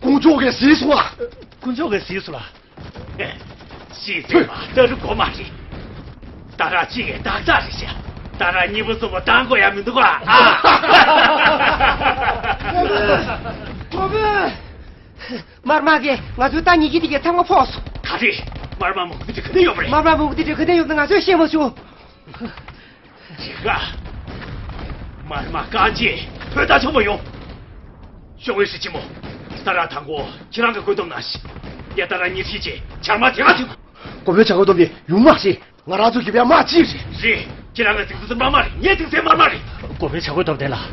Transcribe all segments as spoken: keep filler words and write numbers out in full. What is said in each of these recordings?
དཀོན་མཆོག་གིས་གཟིགས་སོང་ཨ། དཀོན་མཆོག་གིས་གཟིགས་སོང་ལ། ཤི་ཟེར་བ་ལྟ་རུ་གོ་མ་རེད། ད་ར་ཅི་ཡས་ཏག་ཏག་རེད་ཤག་ད་ར་གཉིས་པོ་གསུམ་པོ་བཏང་དགོས་ཡ་མི་འདུག་ག་ཨ། ཀོ་བེ། དམར་དམག་གིས་ང་ཚོའི་རྟ་གཉིས་ཀྱི་དེ་གའི་ཚང་མ་ཕོག་སོང་། ག་རེ། དམར་དམག་མང་པོ་དེ་ག་ནས་ཡོང་བ་རེད། དམར་དམག་མང་པོ་དེ་ག་ནས་ཡོང་ན་ང་ཚོས་ཤེས་མ་བྱུང་། ཅི་ག་དམར་དམག་རྐང་རྗེས་བོད་ད་ཆོག་མ་ཡོང་། ཞོགས་པའི་ཧྲི་ཆེན་མོ། ད་ར་དང་པོ་ཁྱེད་རང་གི་བཀོད་འདོམས་གནང་ཞིག་ངས་ད་ར་གཉིས་ཁྲིད་རྗེས་ཇག་དམག་དེ་ག་ཐུག་ཀོ་བེ་བྱ་རྒོད་སྟོབས་ལྡན་ཡུང་མ་ཞིག་ང་རང་ཚོ་གི་བས་དམག་གཅིག་རེད། རེད། ཁྱེད་རང་ང་དེང་སང་དམར་དམག་རེད། ངས་དེང་སང་དམར་དམག་རེད། ཀོ་བེ་བྱ་རྒོད་སྟོབས་ལྡན་ལགས།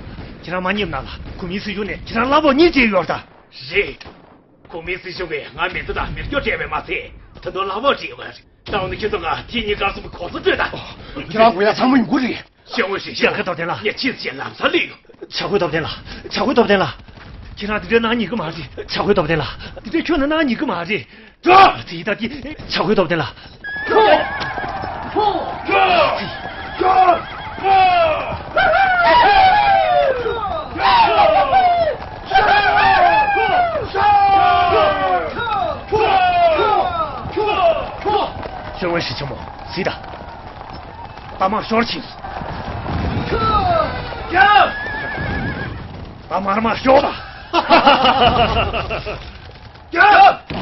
ཁྱེད་རང་མ་ཉེས་ན་ལ་གོ་མིན་སྲིད་གཞུང་ནས་ཁྱེད་རང་གླ་ཕོགས་གཉིས་སྤྲད་ཡོད་ད། རེད། གོ་མིན་སྲིད་གཞུང་གིས་ང་མི་ཚེ་དང་མི་སྐྱོ་སྤྲད་པས་མ་ཚད་ད་དུང་གླ་ཕོགས་སྤྲད་ཡོད་པ་རེད། ད་འོ་ན་ཁྱེད་ཚོ་ང་ཐེངས་གཉིས་ཀ་གསུམ་གོ་ས་སྤྲོད་དང་། ཁྱེད་རང་དགོས་ཡ་ཚང་མ་ཡོང་གི་རེད། ཞང་ཝེ་ཧྲི། ཞང་ཁ་སྟོབས་ལྡན་ལགས། ངས་ཕྱིས་སུ་ལམ་སང་སླེབས་ཡོང་། བྱ་རྒོད་སྟོབས་ལྡན་ལགས། བྱ་རྒོད་སྟོབས་ལྡན་ལགས། ཁྱེད་རང་དེ་འདྲ་གནང་ཉན་གི་མ་རེད། བྱ་རྒོད་སྟོབས་ལྡན་ལགས། དེ་འདྲ་ཁྱོན་ནས་གནང་ཉན་གི་མ་རེད། ཇོ། དེ་ད་དེ་བྱ་རྒོད་སྟོབས་ལྡན་ལགས། ཇོ། ཇོ། ཇོ། ཞང་ཝེ་ཧྲི་ཆེན་མོ། གཟིགས་དང་། རྟ་དམག་ཤོར་ཕྱིན་སོང་། རྒྱབ། རྟ་དམག་ཤོར་བ། རྒྱབ།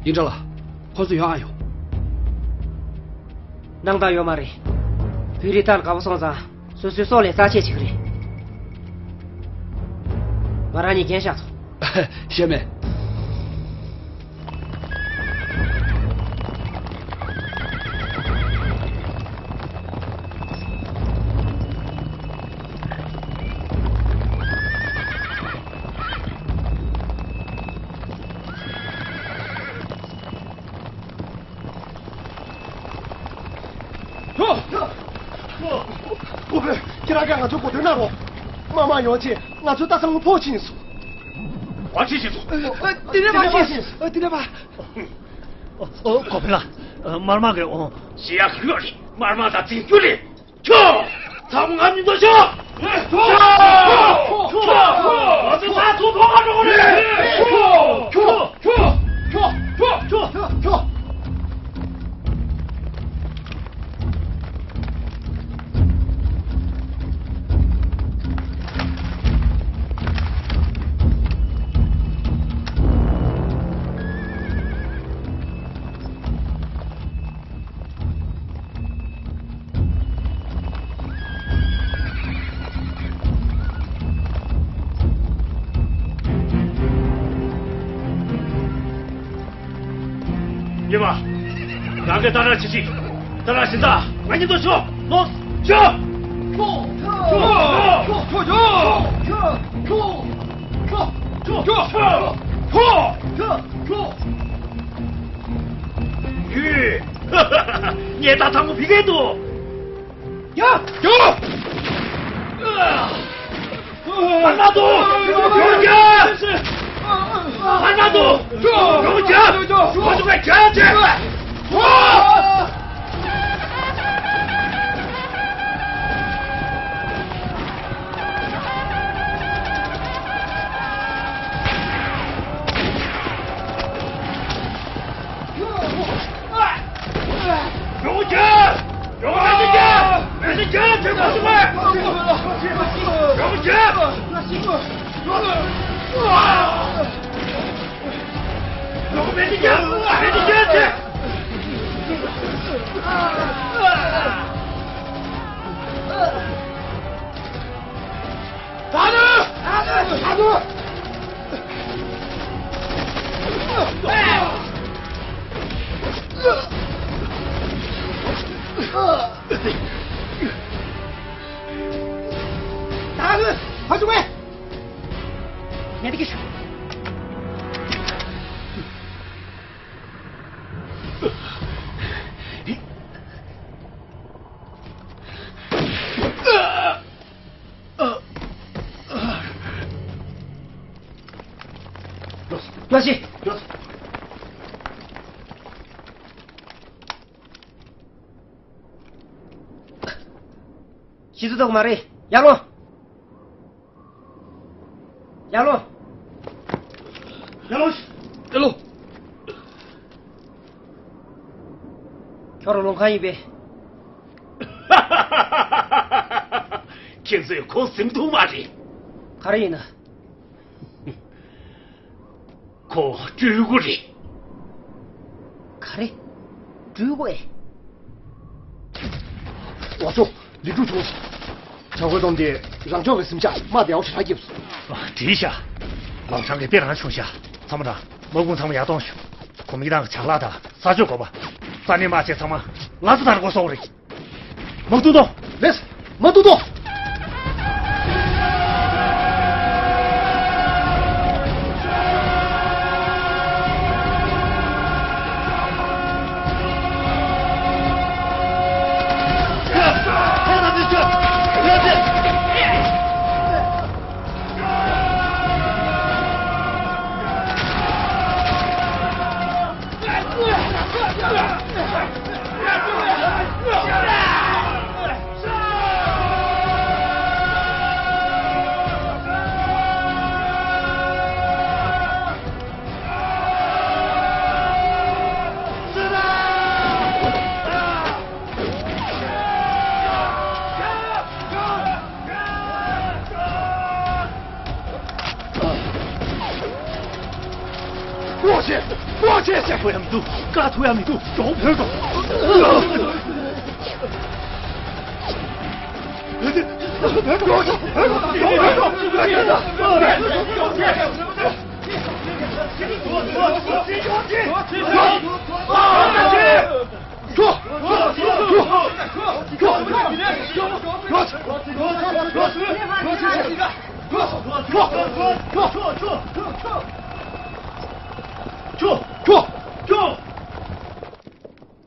ཡིན་འདྲ་ལ། ཁོ་ཚོ་ཡོང་ཨ་ཡོང་། སྣང་དག་ཡོད་མ་རེད། བོད་རིགས་ལྟར་དགའ་པོ་སོང་ཙང་། སོ་སོའི་སྲོག་ལས་རྩ་ཆེ་བྱེད་ཀྱི་རེད། ང་རང་གཉིས་འགན་བཞག་ཐུབ། ཤེས་མེད། ཀོ་བེ། ཁྱེད་རང་གིས་ང་ཚོའི་གོ་སྟོན་གནང་རོགས། དམར་དམག་ཡོང་རྗེས་ང་ཚོའི་རྟ་ཚང་མ་ཕོག་ཕྱིན་སོང་། ཨ། ཁྲིད་ཕྱིན་སོང་། དེ་ནས་མ་ཕྱིན། དེ་ནས་མ། ཨོ། ཨོ། ཀོ་བེ་ལགས། དམར་དམག་གིས། ཨོ། ཞེ་ཡག་གི་ཡོད་རེད། དམར་དམག་དང་འཛིང་རྒྱུ་རེད། ཁྱོ། ཚང་མ་ང་མཉམ་དུ་ཤོག་ཉི་མ། རང་གི་ཏ་ར་ཅི་ཅི། ཏ་ར་ཤི་ད། ང་གཉིས་ཐོ་ཤོ། ནོ། ཤོ། ཤོ། ཤོ། ངས་ད་ཐང་པོ་ཕི་གེ་འདུག་ཡ། ཡ། ཕར་ལ་འདུག་ཡོང་རྒྱུ། ཕར་ལ་འདུག་ཡོང་རྒྱུ། ཁོ་ཚོ་ག་རྒྱུ་ཆེ། ཡོང་རྒྱུ། ཡོང་རྒྱུ། མེ་ཏི་རྒྱལ། མེ་ཏི་རྒྱལ་དེ་ཁོ་ཚོ་མ། ཡོང་རྒྱུ། ཡོང་མེ་ཏི་རྒྱལ། མེ་ཏི་རྒྱལ་དེ། ད་ནི། ད་ནི། ད་ནི། ད་ནི། ཕ་ཆུང་མེ། ངས་དེ་གི་ཤོག་ཡོ་ཤི། ཤི་ཚུལ་རྟོགས་མ་རེད། ཡར་ལོངས། ཡར་ལོངས། ཡར་ལོངས། ཡར་ལོངས། ཁྱོད་རང་ལོང་ཁ་ཡིན་པས། ཁྱེད་ཚོས་ཁོ་ཟིན་ཐུབ་མ་རེད། ག་རེ་ཡིན་ན། ཁོ་སྤྲུལ་སྐུ་རེད། ག་རེ། སྤྲུལ་སྐུ་ཨེ། ཝ་ཚོ། ལི་ཀྲུའུ་བྱུང་། བྱ་རྒོད་སྟོང་དེ་རང་ཕྱོགས་ཀྱི་ཟིང་ཆ་དམག་དེ་ཨའུ་ཤི་ཧྲ་སྐྱིབས། བྲིས་ཤག་ལོང་ཁྲང་གི་དཔེ་རང་བྱུང་ཤག་ཚང་མ་དང་དམག་དཔུང་ཚང་མ་ཡར་གཏོང་ཤོག་གོ་མི་དང་ཇག་ལག་དང་ས་ཆོད་དགོས་པ། ས་གནས་དམག་ཆས་ཚང་མ་ལ་ས་དར་དགོས་སོགས་རེད། མ་བཏུང་དོ། ལེས། མ་བཏུང་དོ། ལོག་ཤེས། ལོག་ཤེས་ཟེར། ཐུབ་ཡ་མི་འདུག་བཀག་ཐུབ་ཡ་མི་འདུག་མགྱོགས་བོས་དང་།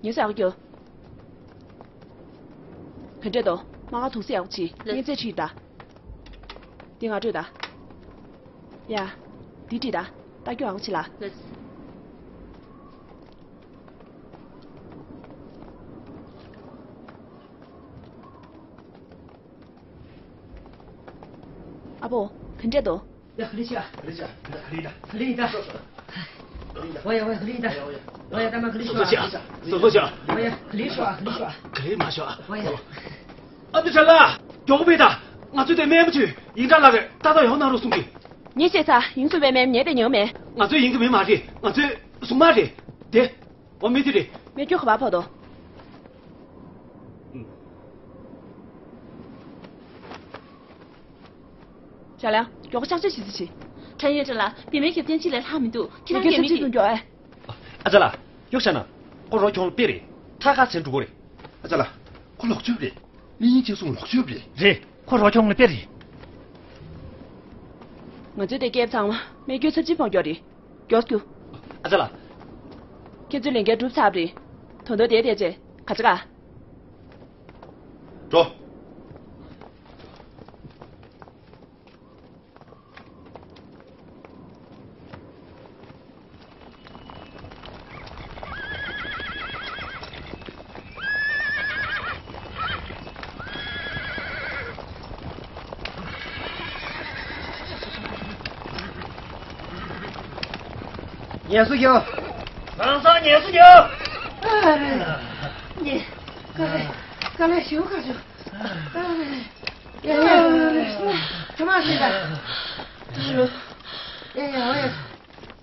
ངས་ཟ་གི་རྒྱུ། ག་འདྲས་འདུག་དམག་སྒར་དུང་སེམས་ཡག་པོ་བྱེད། ལགས། གཉན་ཚད་ཁྲིད་ད། འདི་ང་སྤྲོད་ད། ཡ། འདི་ཁྲིད་ད། ལྟ་སྐྱོ་ཡག་པོ་བྱེད་ལ། ལགས། ཨ་པོ། ག་འདྲས་འདུག་ཡ། ག་ལེ་ཤ། ག་ལེ་ཤ། ག་ལེ་ཤ། ག་ལེ་ཤ། ཝ་ཡ་ཝ་ཡ། ག་ལེ་ཤ། ཝ་ཡ། ད་མ་ག་ལེ་ཤ། སོ་སོ་ཤ། སོ་སོ་ཤ། ཝ་ཡ། ག་ལེ་ཤ། ག་ལེ་ཤ། ག་ལེ་མ་ཤ། ཝ་ཡ། ཨ་ཏི་ཤ་ལ། མགྱོགས་པོ་ཕེབས་ད། ང་ཚོའི་དེ་སྨན་པ་ཚོས་ཡིན་གྲྭ་ལགས་ཀྱིས་ཏག་ཏག་ཡོང་གནང་རོགས་གསུང་གི། ངས་བཤད་ཚར། ཡིན་གསུངས་པའི་སྨན་ངས་དེ་ཉོས་མེད། ང་ཚོའི་ཡིན་གི་མེད་མ་རེད། ང་ཚོའི་གཟུངས་མ་རེད། དེ། འོ་མི་དེ་རེད། སྨན་སྐྱོ་ག་པར་ཕོག་དོ། ཞྭ་ལགས། མགྱོགས་པོ་གཤག་བཅོས་བྱེད་ཟེར་བྱེད། ཁྲན་ཡོད་ཅན་ལགས། བི་མའི་ཞབས་བརྟན་ཅི་ལས་ལྷག་མི་འདུག་ཁྱེད་རང་མགྱོགས་མི་ཚབ་ཅིག་ཐུག་མགྱོགས་ཨེ། ཨ་ཅག་ལགས། གཡུག་བཞག་ན། ཁོ་རོ་ཁྱོང་ལ་དཔེ་རེད། ཐག་ཁ་ཚན་འགྲོ་གི་རེད། ཨ་ཅག་ལགས། ཁོ་ལོག་སྤྱོད་རེད། གླིང་ཡིན་ཅེས་གསུངས་ལོག་སྤྱོད་རེད། རེད། ཁོ་རོ་ཁྱོང་ལ་དཔེ་རེད། ང་ཚོའི་དེ་སྐྱེས་ཚང་མ་སྨན་སྐྱོ་ཚབས་ཆེན་ཕོག་མགྱོགས་རེད། མགྱོགས་རྒྱུ། ཨ་ཅག་ལགས། ཁྱེད་ཚོའི་ལས་འགན་གྲུབ་ཚར་བ་རེད། ད་དུང་དེ་བསྡད་བྱས་ག་ཅི་ག་འགྲོ། ངལ་གསོ་རྒྱོབ། ལམ་སང་ངལ་གསོ་རྒྱོབ། ཨ་རེ། ངས། དཀའ་ལས། དཀའ་ལས་ཞེ་པོ་ཁག་བྱུང་། ཨ་རེ། ཡ་ཡ་ཡ་ཡ། ཐ་མག་ཟིན་ད། ཨ་རོ། ཡ་ཡ་འོ་ཡ།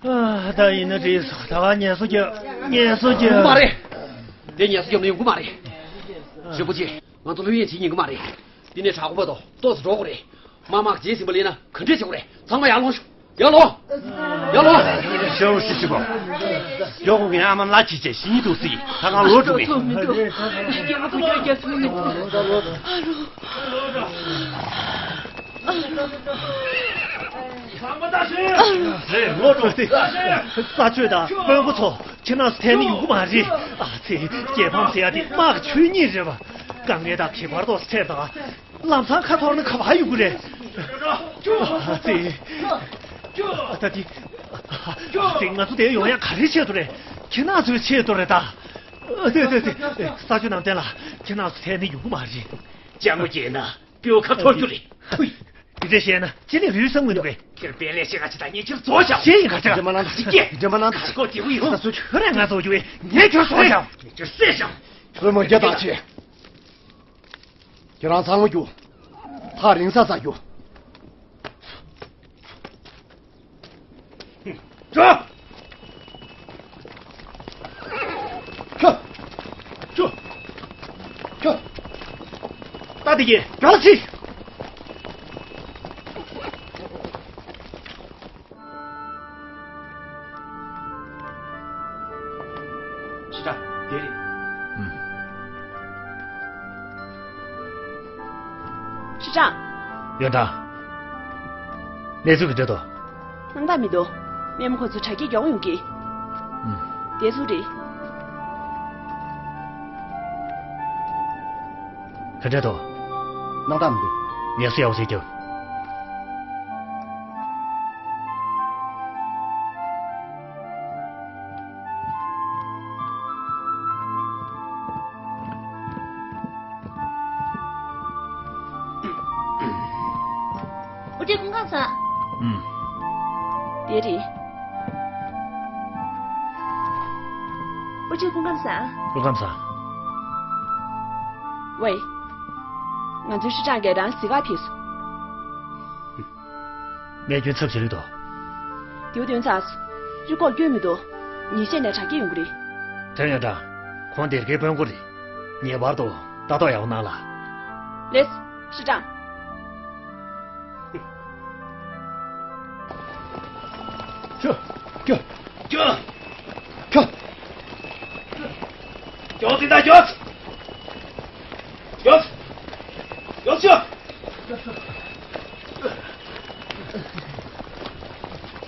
ཨ། ད་ཡིན་ན་འགྲིག་སོང་། ད་ག་ངལ་གསོ་རྒྱོབ། ངལ་གསོ་རྒྱོབ། ཡོང་གི་མ་རེད། དེ་ངལ་གསོ་རྒྱོབ་ན་ཡོང་གི་མ་རེད། ཞེ་པོ་ཅིག་ང་ཚོ་ལྷོད་གཡེང་བྱེད་ཉན་གི་མ་རེད། འདི་ནས་དྲག་པོ་བར་དུ་ཏོག་ཙམ་འགྲོ་དགོས་རེད། མ་མག་རྗེས་ཟིན་པ་ལེན་ན་ག་འདྲས་བྱེད་དགོས་རེད། ཚང་མ་ཡར་ལོངས་ཤོག་ཡར་ལོངས། ཡར་ལོངས། ཤའོ་ཧྲི་ཧྲི་པོ། ཡོ་ཁོ་གི་ཨ་མ་ལ་ཅི་བྱས་ཤི་ཡིན་འདུག་སི། ད་གང་ལོ་དྲུག་ཡིན། ཐོབ་མི་འདུག་རྒྱ་མ་བུ་རྒྱ་རྒྱ་སུ་མི་འདུག་ཨ་རོ། རེད། ལོ་འགྲོ་སྟེ། ས་ཆོས་དང་དཔོན་པོ་ཚོ་ཁྱེད་རང་ཚོ་ཐད་ནི་ཡོང་གི་མ་རེད། ཨ་ཙི། རྒྱལ་ཕམ་ཟེར་ཡ་དེ་དམག་གི་ཆོས་ཉིད་རེད་པ། དཀའ་ངལ་དང་གད་པར་ཏོག་ཙམ་འཕྲད་དང་། ལམ་སང་ཁ་འཐོར་ན་ག་པར་ཡོང་གི་རེད། ཨ་ཙི། ད་དེ། ཨ་ཙི། ང་ཚོ་དེར་ཡོང་ཡ་ག་རེའི་ཆེད་དུ་རེད། ཁྱེད་རང་ཚོའི་ཆེད་དུ་རེད་ད། ཨ་ཙི་ཙི་ཙི། ས་ཆོས་ནང་བསྟན་ལ་ཁྱེད་རང་ཚོ་ཐད་ནི་ཡོང་གི་མ་རེད། ལྕགས་མོ་སྐྱེས་ན་ཕུ་བོ་ཁ་འཐོར་རྒྱུ་རེད། ཐུས། དེ་འདྲ་བཤད་ན་ཅི་ལས་རུས་སམ་གི་འདུག་གས། ཁྱེད་དཔེ་ལས་བཤད་ག་ཅི་ད། ངས་ཁྱེད་བཟོ་བཞག་ཤེས་ཡིན་ག་ཅག་རྗེས་མ་ལངས་དང་། ཅི་སྐད། རྗེས་མ་ལངས་དང་། ཁ་སྐོར་དེ་བུ་ཡིན། ད་ཚོ་ཁྱོད་རང་ང་བཟོ་རྒྱུ་བས། ངས་ཁྱོད་བཟོ་བཞག་ངས་ཁྱོད་བསད་བཞག་བུ་མོ་རྒྱ་དག་ཆེ། ཁྱེད་རང་ཚང་མ་རྒྱུགས། ཐག་རིང་ས་ས་རྒྱུགས། ཁྱོད། ཁྱོད། ཁྱོད། ད་དེ་གས་ག་ལ་ཕྱིན། ཁྲི་ཀྲང་། དེ་རེད། ཨུམ། ཁྲི་ཀྲང་། ཡོན་ཀྲང་། གནས་ཚུལ་ག་འདྲ་འདུག་སྣང་དག་མི་འདུག་སྨན་མོ་ཁོ་ཚོ་དྲ་རྒྱའི་མགྱོགས་ཡོང་གི། ཨུམ། དེ་ཚོ་རེད། ག་འདྲ་འདུག་སྣང་དག་མི་འདུག་ངལ་གསོ་ཡག་པོ་ཞིག་རྒྱོབ། དབུ་ཁྲིད་སྐུ་ཁམས་བཟང་། ཨུམ། དེ་རེད། དབུ་ཁྲིད་སྐུ་ཁམས་བཟང་། སྐུ་ཁམས་བཟང་། ཝེ། ང་ཚོའི་ཧྲི་ཀྲང་གིས་རང་གཟིགས་གར་ཕེབས་སོང་། རྨས་སྐྱོན་ཚབས་ཆེ་རེད་དོ། རྡེའུ་བཏོན་ཚར་སོང་། རི་ཁོག་སྐྱོན་མི་འདུག་ཉིན་ཤས་ནས་དྲག་སྐྱེད་ཡོང་གི་རེད། ཁྲེན་ཡོན་ཀྲང་། ཁོང་སྡེར་ཁའི་དཔོན་པོ་རེད། ངེས་པར་དུ་ལྟ་རྟོག་ཡག་པོ་གནང་ལ། ལེགས། ཧྲི་ཀྲང་། ཁྱོད། ཁྱོད། ཁྱོད། ཁྱོད། ཁྱོད་དེ་ད་ཁྱོད། ཁྱོད། ཁྱོད་ཁྱོད།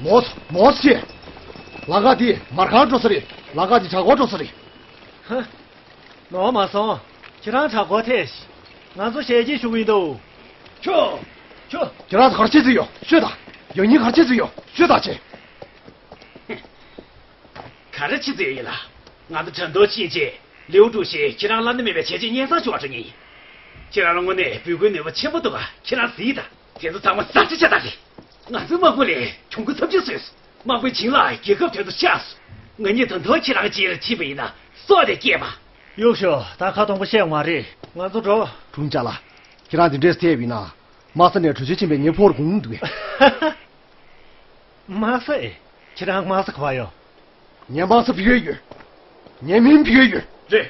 མོས། མོས་ཆེ། ལམ་ཁ་དེ་མར་ཁང་འགྲོ་ས་རེད། ལམ་ཁ་དེ་བྲག་འགོ་འགྲོ་ས་རེད། ཧ། ནོར་མ་སོང་། ཁྱེད་རང་བྲག་འགོ་ཐེགས་ཤིག་ང་ཚོ་ཞལ་གྱིས་ཞུ་གི་ཡིན་དོ། ཁྱོད། ཁྱོད། ཁྱེད་རང་ཚོ་ག་རེ་བྱེད་རྩིས་ཡོད་ཤོད་དང་། ཡང་སྙིང་ག་རེ་བྱེད་རྩིས་ཡོད་ཤོད་དང་བྱེད། ག་རེ་བྱེད་རྩིས་ཡོད་ཡིན་ལ། ང་ཚོ་གྲམ་ཐོག་ཕྱིན་རྗེས་ལིའུ་ཀྲུའུ་ཞིས་ཁྱེད་རང་བླ་ན་མེད་པའི་བྱས་རྗེས་སྙན་སེང་ཞུ་བར་འགྲོ་མཁན་ཡིན། ཁྱེད་རང་ལ་དངོས་གནས་འབོད་སྐུལ་ནུས་པ་ཆེན་པོ་འདུག་ག་ཁྱེད་རང་གཟིགས་དང་། དེ་ཚོ་ཚང་མ་ཟ་ཆ་ཆ་དག་རེད། ང་ཚོའི་དམག་དཔུང་ལས་གྱོང་གུན་ཐམས་ཅད་བཟོས་སོང་། དམག་དཔོན་ཆིང་ལགས་རྒྱལ་ཁབ་དོན་དུ་ཆགས་སོང་། ང་གཉིས་ད་དུང་ཁྱེད་རང་རྗེས་ལ་ཕྱིན་པ་ཡིན་ན་སྲོག་དེ་སྐྱེལ་མ། གཡུག་ཞོག་ད་ཁ་སྟོང་པོ་བཤད་མ་རེད། ང་ཚོ་འགྲོ། དྲུང་ཅག་ལགས། ཁྱེད་རང་འདི་འདྲས་ཐེབས་ཡིན་ན། དམག་ས་ནས་བྲོས་བྱོལ་ཕྱིན་པའི་ཉེ་ཕོར་དགོངས་འདུག་གས། དམག་ས་ཨེ། ཁྱེད་རང་དམག་ས་ག་པར་ཡོད། ངའི་དམག་ས་ཕ་གིར་ཡོད། ངའི་མིང་ཕ་གིར་ཡོད། རེད།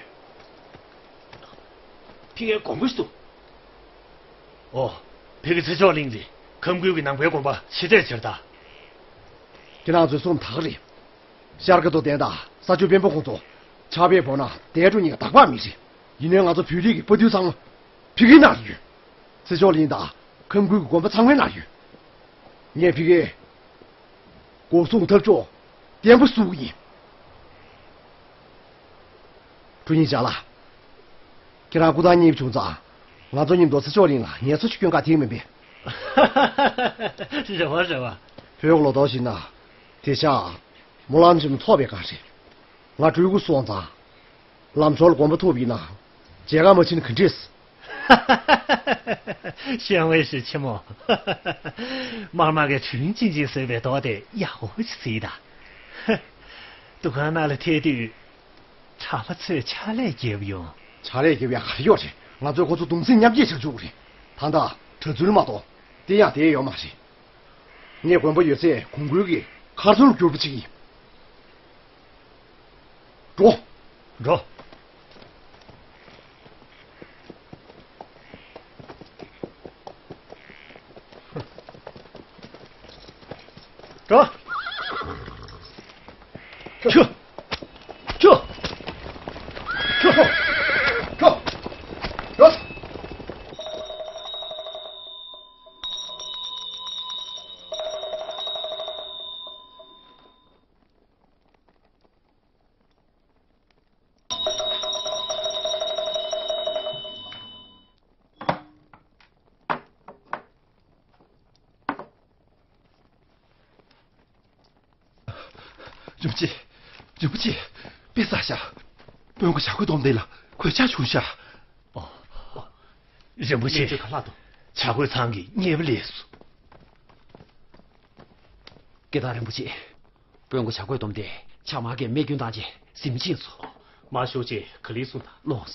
ཕ་གིར་དགོན་པ་ཞིག་འདུག་ཨོ། ཕ་གི་ཚེ་མཆོག་གླིང་རེད། ཁམས་ཁུལ་གྱི་ནང་པའི་དགོན་པ་ཆེ་གྲས་ཆེར་ད། ཁྱེད་རང་ཚོའི་སེམས་ཐག་རེད། ཤར་ཁ་རྡོ་གདན་དང་ས་ཆུ་དཔོན་པོ་ཁོང་ཚོ་ཕྱག་དཔེ་འབོར་ན་དེ་འགྲོ་ཉིད་ཀ་དག་པ་མི་རེད། ཡིན་ནའི་ང་ཚོ་བོད་རིགས་ཀྱི་དཔའ་རྟུལ་ཚང་མ་ཕ་གིའི་ནང་ཡོད། ཚེ་མཆོག་གླིང་དང་ཁམས་ཁུལ་གྱི་དགོན་པ་ཚང་མའི་ནང་ཡོད། ངས་ཕ་གིའི་འགོག་སྲུང་འཐབ་ཕྱོགས་བརྟན་པོ་བཟོ་གི་ཡིན། དྲུང་ཡིག་ཅག་ལགས། ཁྱེད་རང་སྐུ་ཐང་རྙེད་བྱུང་ཙང་། ང་ཚོ་མཉམ་དུ་ཚེ་མཆོག་གླིང་ལ་ངལ་གསོ་ཞིག་སྐྱོན་ག་ཐེག་མིན་པས། རེ་བ་རེ་བ། བོད་ལོ་ཏོག་བཞིན་ན། དེ་ཤ། སྨོན་ལམ་ཆེན་མོ་ཐོབ་པའི་སྒང་རེད། ང་སྤྲུལ་སྐུ་སོང་ཙང་། ལམ་ཞོར་ལ་དགོན་པ་ཐུག་པ་ཡིན་ན། མཇལ་ཁ་མ་ཕྱིན་ན་ག་འདྲས། ཞང་ཝེ་ཧྲི་ཆེན་མོ། དམར་དམག་གིས་བྲུན་ཅིང་ཅིང་བཟོས་པའི་རྡོ་དེ་ཡག་པོ་ཅིག་གཟིགས་དང་། འདུ་ཁང་ནང་ལ་ཐད་དུས། གྲྭ་པ་ཚོས་ཕྱག་ལས་བརྒྱབ་ཡོང་། ཕྱག་ལས་བརྒྱབ་ཡག་ག་རེ་ཡོད་རེད། ང་ཚོས་ཁོ་ཚོ་གདུང་སེམས་མཉམ་སྐྱེད་བྱེད་ཆོག་གི་རེད། ད་ལྟ་གྲྭ་བཙུན་མ་གཏོགས་བསྟེན་ཡག་དེ་ཡོད་མ་རེད། ངས་དགོན་པ་ཡོད་ཚད་གོང་བཀུར་གྱི་མཁར་ཟུར་གྱུར་པ་ཅིག་ཡིན། འགྲོ། འགྲོ། འགྲོ། ཁྱོ། ཁྱོ། ཁྱོ། ཁྱོ། ཁྱོ། རིན་པོ་ཆེ། རིན་པོ་ཆེ། དཔེ་བསགས་ཤག་དཔོན་གོ་བྱ་རྒོད་སྟོབས་ལྡན་ལ་གོད་ཆག་བྱུང་ཤག་རིན་པོ་ཆེ། ལས་ཚོད་ག་ལ་འདུག་བྱ་རྒོད་ཚང་གི་གཉེར་པ་ལས་སུ། སྐལ་བཟང་རིན་པོ་ཆེ། དཔོན་གོ་བྱ་རྒོད་སྟོབས་ལྡན་ཕྱག་དམར་གྱིས་རྨས་སྐྱོན་བཏང་རྗེས་གཟིམ་ཅན་སོང་། མ་ཞོག་ཅེས་ག་ལེར་གསུངས་དང་། ལོངས།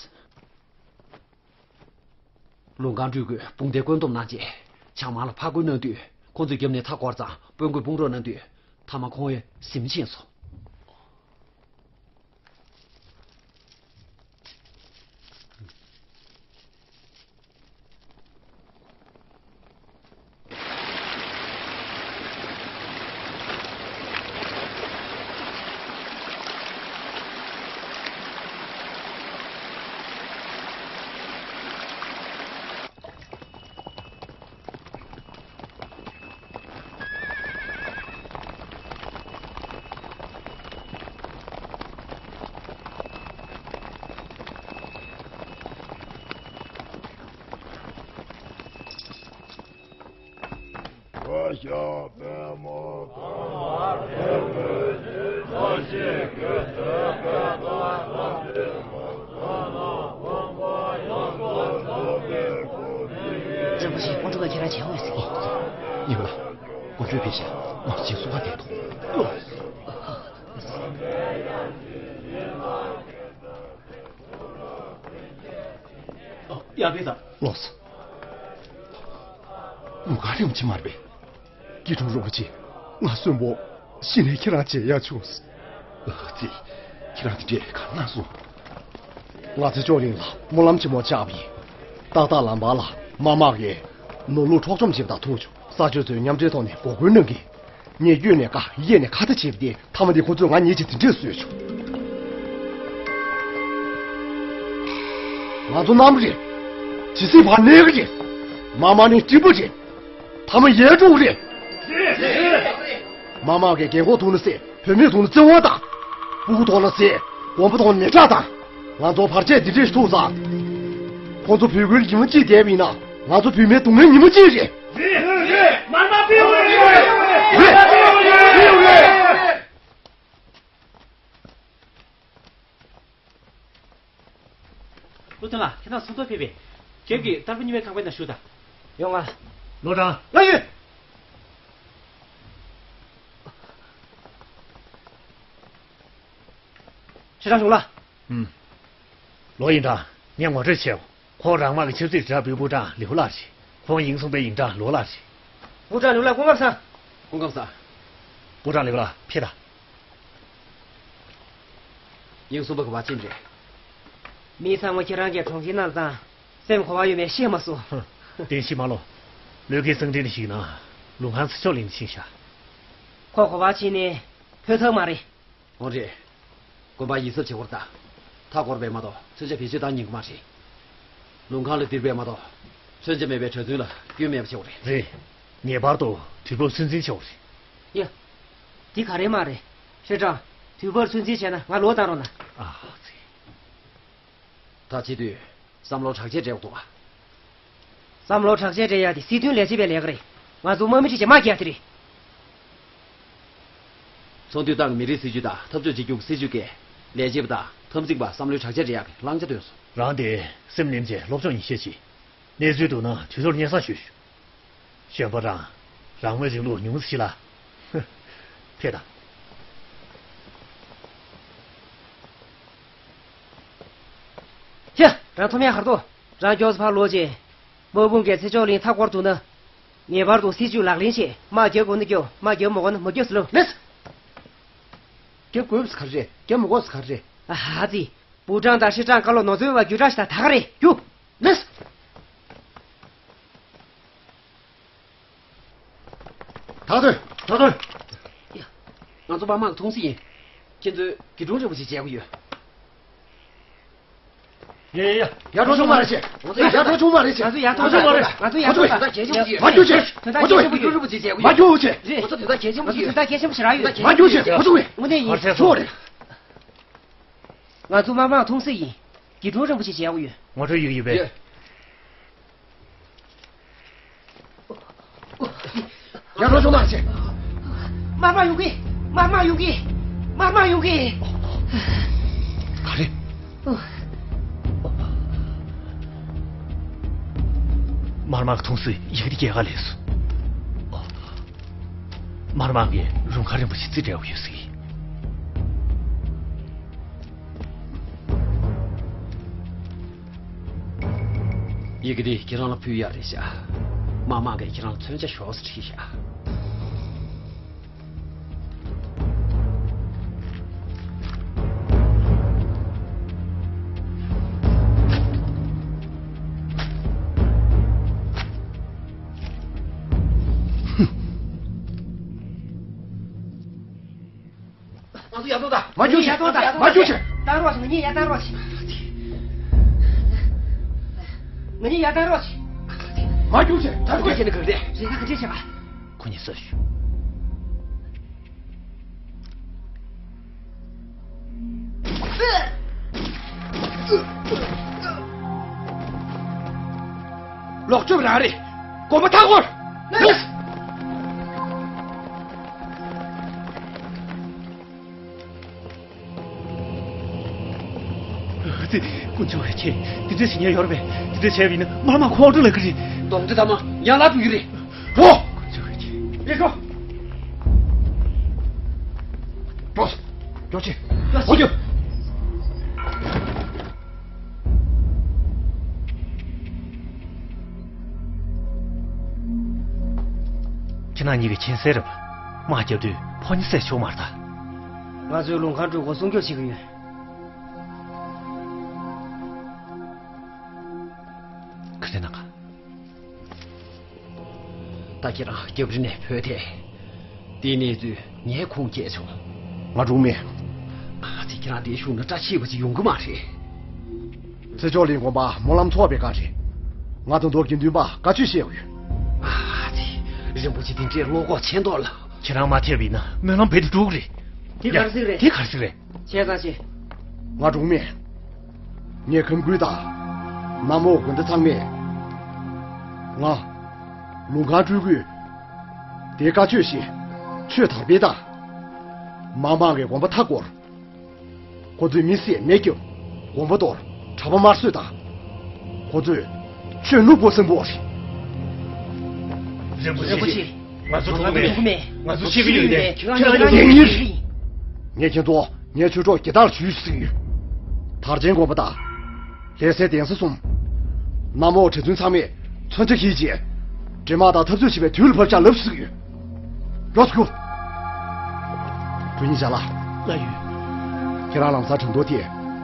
ལུང་ཁང་སྤྲུལ་སྐུས་དཔུང་སྡེ་བཀོད་འདོམས་གནང་རྗེས་ཕྱག་དམར་ལ་ཕར་རྒོལ་གནང་དུས་ཁོང་ཚོས་རྒྱབ་ནས་མཐའ་བསྐོར་ཙང་དཔོན་གོས་དཔུང་རོགས་གནང་དུས་མཐའ་མ་ཁོང་ཡང་གཟིམ་ཅན་སོང་། རིན་པོ་ཆེ། དཀོན་མཆོག་གིས་ཁྱེད་རང་བྱེད་འོས་ཟེར་གི། ཡིན་པ། དཀོན་མཆོག་ཕེབས་ཤག་ང་ཚོ་ཇེ་སུ་ཁ་བསྡད་འདུག་ཡ་ཕེབས་དང་། ལོངས། ལུང་ཁང་རིན་པོ་ཆེ་མ་རེད་པས། སྐྱིད་གྲོང་རིན་པོ་ཆེ། ང་གསོན་པོ། གཞི་ནས་ཁྱེད་རང་མཇལ་ཡག་བྱུང་། ཨ་ཙི། ཁྱེད་རང་དེ་འདྲས་གང་གནང་སོང་། ང་ཚེ་མཆོག་གླིང་ལ་སྨོན་ལམ་ཆེན་མོ་བཅག་པ་ཡིན། ཏག་ཏག་ལམ་བར་ལ་མ་དམག་གིས་ནོར་ལུག་འཕྲོག་བཅོམ་བྱེད་པ་དང་ཐུག་བྱུང་། ས་ཆ་ཚོས་མཉམ་འབྲེལ་ཐོག་ནས་འགོག་རྒོལ་གནང་གི། ངས་གཡོལ་ནས་བཀག་གཡས་ནས་ཁ་ཏ་བྱས་པ་དེ་མཐའ་མ་དེ་ཁོ་ཚོས་ང་ཉིད་ཀྱི་དེ་འདྲས་བཟོས་བྱུང་། ང་ཚོ་གནམ་རེད། ཇི་སྲིད་བར་གནས་གི་རེད། མ་དམག་ནི་སྤྲིན་པ་རེད། མཐའ་མ་ཡལ་འགྲོ་གི་རེད། མ་དམག་གིས་རྒན་གོག་ཐུག་ན་བསད། བུད་མེད་ཐུག་ན་བཙན་དབང་བཏང་། སྤུ་གུ་ཐུག་ན་བསད། དགོན་པ་ཐུག་ན་མེ་སྲེག་བཏང་། ང་ཚོ་བར་ཆད་འདི་འདྲས་ཤིག་ཐུག་ཙང་། ཁོང་ཚོ་བོད་ཁུལ་ཉི་མ་གཅིག་བསྡད་པ་ཡིན་ན་ང་ཚོ་བུད་མེད་སྡུག་བསྔལ་ཉི་མ་གཅིག་རེད། རེད། རེད། མ་དམག་ཕེབས་དགོས་རེད། རེད། ཕེབས་དགོས་རེད། བློ་བརྟན་ལགས། ཁྱེད་རང་ཚོགས་གཙོ་ཕེབས་པས། རྒྱབ་ཀྱི་སྟར་པ་གཉིས་པའི་ཁང་པའི་ནང་བཞུགས་དང་། ཡོང་ང་། ལོ་དྲང་། ང་ཡོད། ཁྲི་ཁྲང་གཞུང་ལ། ཨུམ། ལོ་ཡིན་དང་ངས་ངོ་སྤྲོད་བྱེད། ཁོང་རང་དམག་གི་ཆབ་སྲིད་དྲིལ་བསྒྲགས་པུའི་པུའུ་ཀྲང་ལིའུ་ལགས་རེད། ཁོང་ཡིན་སོང་པའི་ཡིན་ཀྲང་ལུའུ་ལགས་རེད། པུའུ་ཀྲང་ལིའུ་ལགས་སྐུ་ཁམས་བཟང་། སྐུ་ཁམས་བཟང་། པུའུ་ཀྲང་ལིའུ་ལགས་ཕེབས་དང་། ཡིན་སོང་པ་ག་པར་ཕྱིན་རེད། མི་ཚང་མ་ཁྱེད་རང་གིས་གྲོང་ཁྱེར་ནང་བཏང་། སེམས་གོ་བ་ཡོད་མེད་ཤེས་མ་སོང་། ཧུ། བསྟན་ཤེས་མ་ལོ། ལོས་ཀའི་གསང་འཕྲིན་ཞིག་ན་ལུང་ཁང་ཚེ་མཆོག་གླིང་ཕྱིན་ཤག་ཁོ་ག་པར་ཕྱིན་ནས་ཕོད་ཐབས་མ་རེད། འོ་རེད། དགོན་པ་ཡིད་གཟབ་བྱེད་དགོས་རེད་ད། མཐའ་བསྐོར་བས་མ་གཏོགས་མཚོན་ཆ་བེད་སྤྱོད་བཏང་ཉན་གྱི་མ་རེད། ལུང་ཁང་ལ་ལྡིར་བས་མ་གཏོགས་མཚོན་ཆ་མེད་པའི་གྲྭ་བཙུན་ལ་སྐྱོན་མེད་པ་བྱེད་དགོས་རེད། རེད། ངེས་པར་དུ་དུས་བབ་ཚོད་འཛིན་བྱེད་དགོས་རེད། ཡ། འདི་ག་རེ་མ་རེད། ཧྲེ་ཀྲང་། དུས་བབ་ཚོད་འཛིན་བྱས་ན་ང་ལོག་བཏང་རོགས་གནང་། ཨ་ཙི། ད་བྱེད་དུས། བསམ་བློ་དྲག་ཆས་སྤྲད་དགོས་འདུག་ག་བསམ་བློ་དྲག་ཆས་སྤྲད་ཡ་དེ་སྲིད་དོན་ལས་བྱེད་པའི་ལས་ཀ་རེད། ང་ཚོ་དམག་མི་ཁྲིད་བྱས་དམག་རྒྱག་དེ་རེད། ཚོགས་འདུས་ཏང་གི་མི་རིགས་སྲིད་ཇུས་དང་འཐབ་ཕྱོགས་གཅིག་གྱུར་གྱི་སྲིད་ཇུས་ཀྱིས་ལས་བྱེད་པ་དང་འཐབ་འཛིང་པར་བསམ་བློའི་དྲག་ཆས་སྤྲད་ཡག་གི་བླང་བྱ་བཏོན་སོང་། རང་དེ་སེམས་ནེམ་བྱས་སློབ་སྦྱོང་ཡིན་ཤས་ཆེ། གནས་ཚུལ་འདུག་ན་དུས་ཐོག་སྙན་སེང་ཞུས་ཤོག་གཞོན་པ་རང་། རང་མོས་རིང་ལུགས་ཉུང་ཟིག་ལ། ཧུ། ཕེབས་དང་། ཧྱ། རང་ཐོམ་ཡ་ཧར་དོ། རང་མགྱོགས་སུ་ཕར་ལོག་ཅིག་དམག་དཔུང་གིས་ཚེ་མཆོག་གླིང་མཐའ་བསྐོར་ཐུབ་ན། ངེས་པར་དུ་སྲིད་ཇུས་ལག་ལེན་བྱེད། དམག་རྒྱག་དགོས་ན་རྒྱོབ། དམག་རྒྱག་མི་དགོས་ན་མ་རྒྱོབ་ཟེར་ལོ། ལེགས། རྒྱབ་དགོས་པ་ག་རེ་རེད། རྒྱབ་མི་དགོས་པ་ག་རེ་རེད། ཨ་ཧ་ཙི། པུའུ་ཀྲང་དང་ཧྲི་ཀྲང་བཀའ་སློབ་ནོར་འཛོལ་བ་རྒྱུགས་དྲག་ཞིག་དང་ད་ག་རེད་རྒྱུགས། ལེགས། ད་དོན། ད་དོན། ང་ཚོ་པ་མང་གི་མཐོང་སྲིད་ཡིན། ཁྱེད་ཚོས་དགེ་སྒྲུང་རིན་པོ་ཆེ་མཇལ་གི་ཡོད། ཡ་ཡ་ཡ། ཡར་འགྲོ་ཆུང་མ་རེད་ཆེ། ང་ཚོ་ཡར་འགྲོ་ཆུང་མ་རེད་ཆེ། ང་ཚོ་ཡར་འགྲོ་ཆུང་མ་རེད། ང་ཚོ་ཡར་འགྲོ་ཆུང་མ་རེད། ང་ཚོ་ཡར་འགྲོ་ཆུང་མ་རེད། མ་རྒྱུག་ཆེ། མ་རྒྱུག་ཆེ། དགེ་སྒྲུང་རིན་པོ་ཆེ་མཇལ་གི་ཡོད། མ་རྒྱུག་ཆེ། ང་ཚོ་དོན་དག་གལ་ཆེན་པོ་ཞིག་ཡོད། དོན་དག་གལ་ཆེན་པོ་ཞིག་རག་ཡོད། མ་རྒྱུག་ཆེ། ང་ཚོ་ངས། དངོས་གནས་ཡིན། ཆོག་རེད། ང་ཚོ་མ་མང་མཐོང་སྲིད་ཡིན། དགེ་སྒྲུང་རིན་པོ་ཆེ་མཇལ་གི་ཡོད། ངོ་སྤྲོད་ཡོད་ཀྱི་ཡོད་པས། ཡོད། ཡར་འགྲོ་ཆུང་མ་རེད་ཆེ། མ་མང་ཡོང་གི། མ་མང་ཡོང་གི། དམར་དམག་ཡོང་གི། ག་རེ། དམར་དམག་གི་མཐོང་སྲིད་ཡི་གེ་དེ་རྒྱལ་ཁ་ལས་སོང་། དམར་དམག་གིས་ལུང་ཁ་རིན་པོ་ཆེ་རྩིས་སྤྲད་དགོས་ཡོད་ཟེར་གི། ཡི་གེ་འདི་ཁྱེད་རང་ལ་ཕུལ་ཡག་རེད་ཤག་དམར་དམག་གིས་ཁྱེད་རང་ལ་མཚོན་ཆ་ཞོག་ཟེར་བྲིས་ཤག་ང་ཚོ་ཡར་ཐོན་དང་། མ་རྒྱུག་བྱེད། ཡར་ཐོན་དང་། མ་རྒྱུག་བྱེད། བཏང་རོགས་བྱེད། ང་གཉིས་ཡར་བཏང་རོགས་བྱེད། ང་གཉིས་ཡར་བཏང་རོགས་བྱེད། མ་རྒྱུག་བྱེད། ད་རྒྱུག་བྱེད་ནི་ག་རེ་རེད། རེད་ད་ག་འདྲས་བྱེད་པ། ཁོ་གཉིས་ས་ཞུ། ལོག་སྤྱོད་རང་རེད། དགོན་པ་མཐའ་སྐོར། ལགས། ཙི། དཀོན་མཆོག་གི་ཁྱེད། དེ་འདྲ་བྱེད་ཉེན་ཡོད་རེད་པས། དེ་འདྲ་བྱས་པ་ཡིན་ན་དམར་དམག་ཁོང་འདྲ་ལ་གི་རེད། གདོང་དེ་ཐ་མ་ཡང་ལ་བུ་ཡི་རེད། འགྲོ། དཀོན་མཆོག་གི་ཁྱེད། རེད་ཤོག་འགྲོ། འགྲོ་ཆེ། འགྲོ་ཆེ། འོ་རྒྱུ། ཁྱེད་རང་གཉིས་ཀྱི་མཁྱེན་གསལ་རེད་པ། དམག་རྒྱབ་དུས་ཕོ་ཉ་བསད་ཆོག་མ་རེད་ད། ང་ཚོས་ལུང་ཁང་དྲུག་གོ་སྲུང་སྐྱོབ་བྱེད་ཀྱི་ཡོད། ག་རེ་གནང་ག་ད་ཁྱེད་རང་རྒྱབ་རི་ནས་བུད་དེ། དེའི་གནས་ཚུལ་ངས་ཁུངས་སྐྱེལ་བྱུང་། ང་སྒྲུང་མེད། ཨ་ཙི། ཁྱེད་རང་དེའི་གཞུང་ན་བཀྲ་ཤིས་པ་ཅིག་ཡོང་གི་མ་རེད། ཚེ་མཆོག་གླིང་དགོན་པ་སྨོན་ལམ་ཚོགས་པའི་བཀའ་དྲིན། ང་དང་དོ་དགེ་འདུན་པ་བཀའ་ཆོས་བཤད་དགོས། ཨ་ཙི། རིན་པོ་ཆེ་དེ་འདྲའི་བློ་ཁོག་ཆེ་མདོག་ལ། ཁྱེད་རང་མ་ཐེབས་པ་ཡིན་ན་སྨོན་ལམ་རྦད་དེ་འགྲུབ་ཀྱི་རེད། དེ་ག་རེ་ཟེར་རེད། དེ་ག་རེ་ཟེར་རེད། བྱས་ཙང་བྱས། ང་སྒྲུང་མེད། ངས་ཁམས་ཁུལ་དང་། ན་མོ་དགོན་སྡེ་ཚང་མས། ང་། ལུང་ཁང་སྤྲུལ་སྐུས། དེའི་བཀའ་ཆོས་བཞིན། ཆོས་དར་སྤེལ་དང་། མང་མང་གི་དགོན་པ་མཐའ་བསྐོར། ཁོ་ཚོས་མི་བསད་མེ་བརྒྱབ། དགོན་པ་གཏོར། གྲྭ་པ་དམར་གསོད་དང་། ཁོ་ཚོས་ཆོས་ནུབ་པོ་སེམས་པོ་རེད། རིན་པོ་ཆེ། རིན་པོ་ཆེ། ང་ཚོ་འགྲོ་གི་མེད། ང་ཚོ་ཤི་གི་ཡོད་ནས་ཁྱེད་རང་ཡོང་ན་ངེད་གཉིས། ངས་ཁྱེད་ཚོ་ངའི་ཆོས་གྲོགས་ཇི་ལྟར་ཞུས་ཟིན་ཡོད། དར་ཆེན་དགོན་པ་དང་། ལྷ་སའི་གདན་ས་གསུམ། ན་མོ་གྲྭ་བཙུན་ཚང་མས་མཚོན་ཆ་བཞེས་རྗེས། འདྲེ་དམག་དང་འཐབ་རྩོད་བྱེད་པའི་དུས་ལ་བབ་ཤག་ལབ་ཟིན་ཡོད། རོགས་སྐུ། དྲུང་ཡིག་ཅ་ལགས། ལགས་ཡོད། ཁྱེད་རང་ལམ་སང་དྲང་ཐོག་དེ་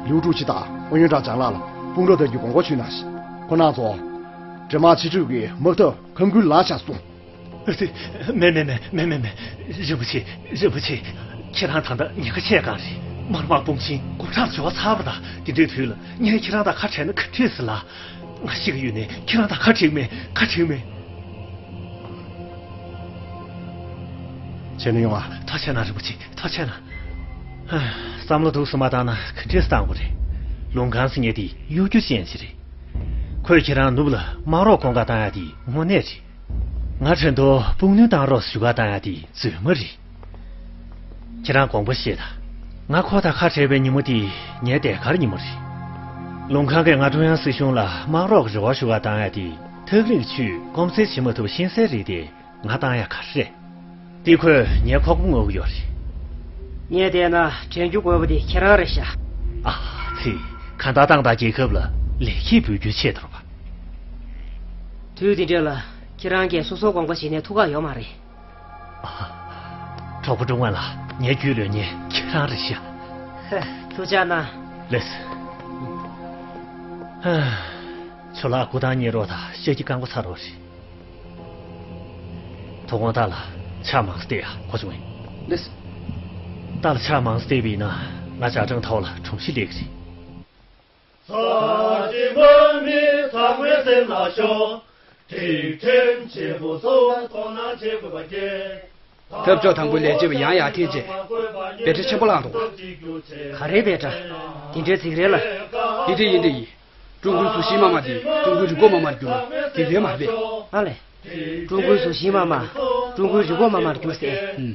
ལིའུ་ཀྲུའུ་ཆི་དང་ཨུ་ཡོན་ཀྲང་ཅང་ལགས་ལ་དཔུང་རོགས་ལྟར་གྱི་དགོངས་སྐོར་ཞུས་གནང་ཞིག་ཁོ་རང་ཚོ། འདྲེ་དམག་ཕྱི་འཇུག་གི་དམག་འཐབ་ཁམས་ཁུལ་ལངས་ཤག་གསུངས། མེད་མེད་མེད། རིན་པོ་ཆེ། རིན་པོ་ཆེ། ཁྱེད་རང་ད་ལྟ་ཉེན་ཁ་ཆེ་གང་རེད། དམར་དམག་དཔུང་ཆེན་དགུ་ཕྲག་འབྱོར་ཚར་བ་དང་དེ་འདྲའི་དུས་ལ་ངས་ཁྱེད་རང་དང་ཁ་བྲལ་ན་ག་འགྲིག་ཟེར་ལ། ང་ཤི་གི་ཡོད་ནས་ཁྱེད་རང་དང་ཁ་བྲལ་མེད། ཁ་བྲལ་མེད། བྱས་ན་ཡོང་ཨ། ཐག་ཆད་ན་རིན་པོ་ཆེ། ཐག་ཆད་ན། བསམ་བློ་འདུག་སེ་མ་བཏང་ན་ག་འདྲས་བཏང་དགོས་རེད། ལུང་ཁང་ཟེར་མཁན་དེ་གཡོ་སྒྱུ་ཅན་ཞིག་རེད། ཁོས་ཁྱེད་རང་ནུབ་ལ་དམག་རོགས་སྐོང་ག་བཏང་ཡ་དེ་དངོས་གནས་རེད། ང་ཁྲིན་ཏུའུ་དཔུང་སྣོན་བཏང་རོགས་ཞུ་ག་བཏང་ཡ་དེ་རྫུན་མ་རེད། ཁྱེད་རང་དགོངས་པ་བཞེས་དང་། ང་ཁོ་དང་ཁ་བྲལ་བའི་ཉིན་མོ་དེ་ངའི་ཟློས་གར་ཉིན་མོ་རེད། ལུང་ཁང་གིས་ང་ཀྲུང་དབྱང་སྲིད་གཞུང་ལ་དམག་རོགས་ཀྱི་རེ་བ་ཞུ་ག་བཏང་ཡ་དེ་ཐག་རིང་ཆུས་སྐོམ་སེལ་བྱེད་མ་ཐུབ་ཤེས་གསལ་རེད་དེ། ང་བཏང་ཡ་ག་རེ་རེད། དེ་ཁོས་ངའི་ཁོག་པ་རྔུབ་ཀྱི་ཡོད་རེད། ངས་བལྟས་ན་དྲན་རྒྱུ་དགོས་པ་དེ་ཁྱེད་རང་རེད་ཤག་ཨ་ཙི། གང་ལྟར་ཏང་དང་རྒྱལ་ཁབ་ལ་ལེགས་སྐྱེས་འབུལ་རྒྱུའི་ཆེད་དུ་རེད་པ། དུས་འདི་འདྲ་ལ་ཁྱེད་རང་གིས་སོ་སོའི་དགོངས་པ་བཞེས་ནས་ཐུགས་ཁག་ཡོད་མ་རེད། ཨ། གྲོགས་པོ་ཀྲུང་ཝན་ལགས། ངའི་རྒྱུས་ལོན་མཁན་ཁྱེད་རང་རེད་ཤག་ཧེ། ཐུགས་ཅག་གནང་། ལགས་སོ། ཨ། ཁྱོད་ལ་སྐུ་ཐང་རྙེད་རོགས་དང་ཤག་གི་རྐང་པ་ཚ་རོགས་རེད། དོ་དགོང་ཏཱ་ལ་ཕྱག་མང་ཙམ་བཏེགས་ཡ། གོ་བྱུང་ངས། ལགས་སོ། ཏཱ་ལ་ཕྱག་མང་ཙམ་བཏེགས་པ་ཡིན་ན་ང་ཇ་ཁྲིམས་ཐོག་ལ་གྲུམ་གཞི་སླེབས་ཀྱི་རེད། ས་གཞི་མ་མི་ཚང་མའི་སེམས་ལ་ཤོག །སྒྲིག་ཁྲིམས་ཆེན་པོ་སོགས་དོ་སྣང་བྱེད་དགོས་པ་བརྒྱད། ཐབས་མཆོག་དང་པོའི་ལས་བྱེད་པ་ཡང་ཡར་འཐེན་རྗེས། བེ་ཏྲ་ཆེན་པོ་བླངས་འདུག་ག་རེའི་བེ་ཏྲ། དེ་འདྲའི་རྫིག་རེད་ལ། ཡིན་དེ་ཡིན་དེ་ཡིན། ཀྲུང་གོའི་གཟུགས་གཞིའི་དམག་དམངས་དེ་ཀྲུང་གོའི་རི་འགོག་དམག་དམངས་ལ་བསྒྱུར་ན་འགྲིག་གི་རེད་མ་རེད་པས། ཨ་ལས། ཀྲུང་གོའི་གཟུགས་གཞིའི་དམག་དམངས་ཀྲུང་གོའི་རི་འགོག་དམག་དམངས་ལ་བསྒྱུར་ཟེར། ཨུམ།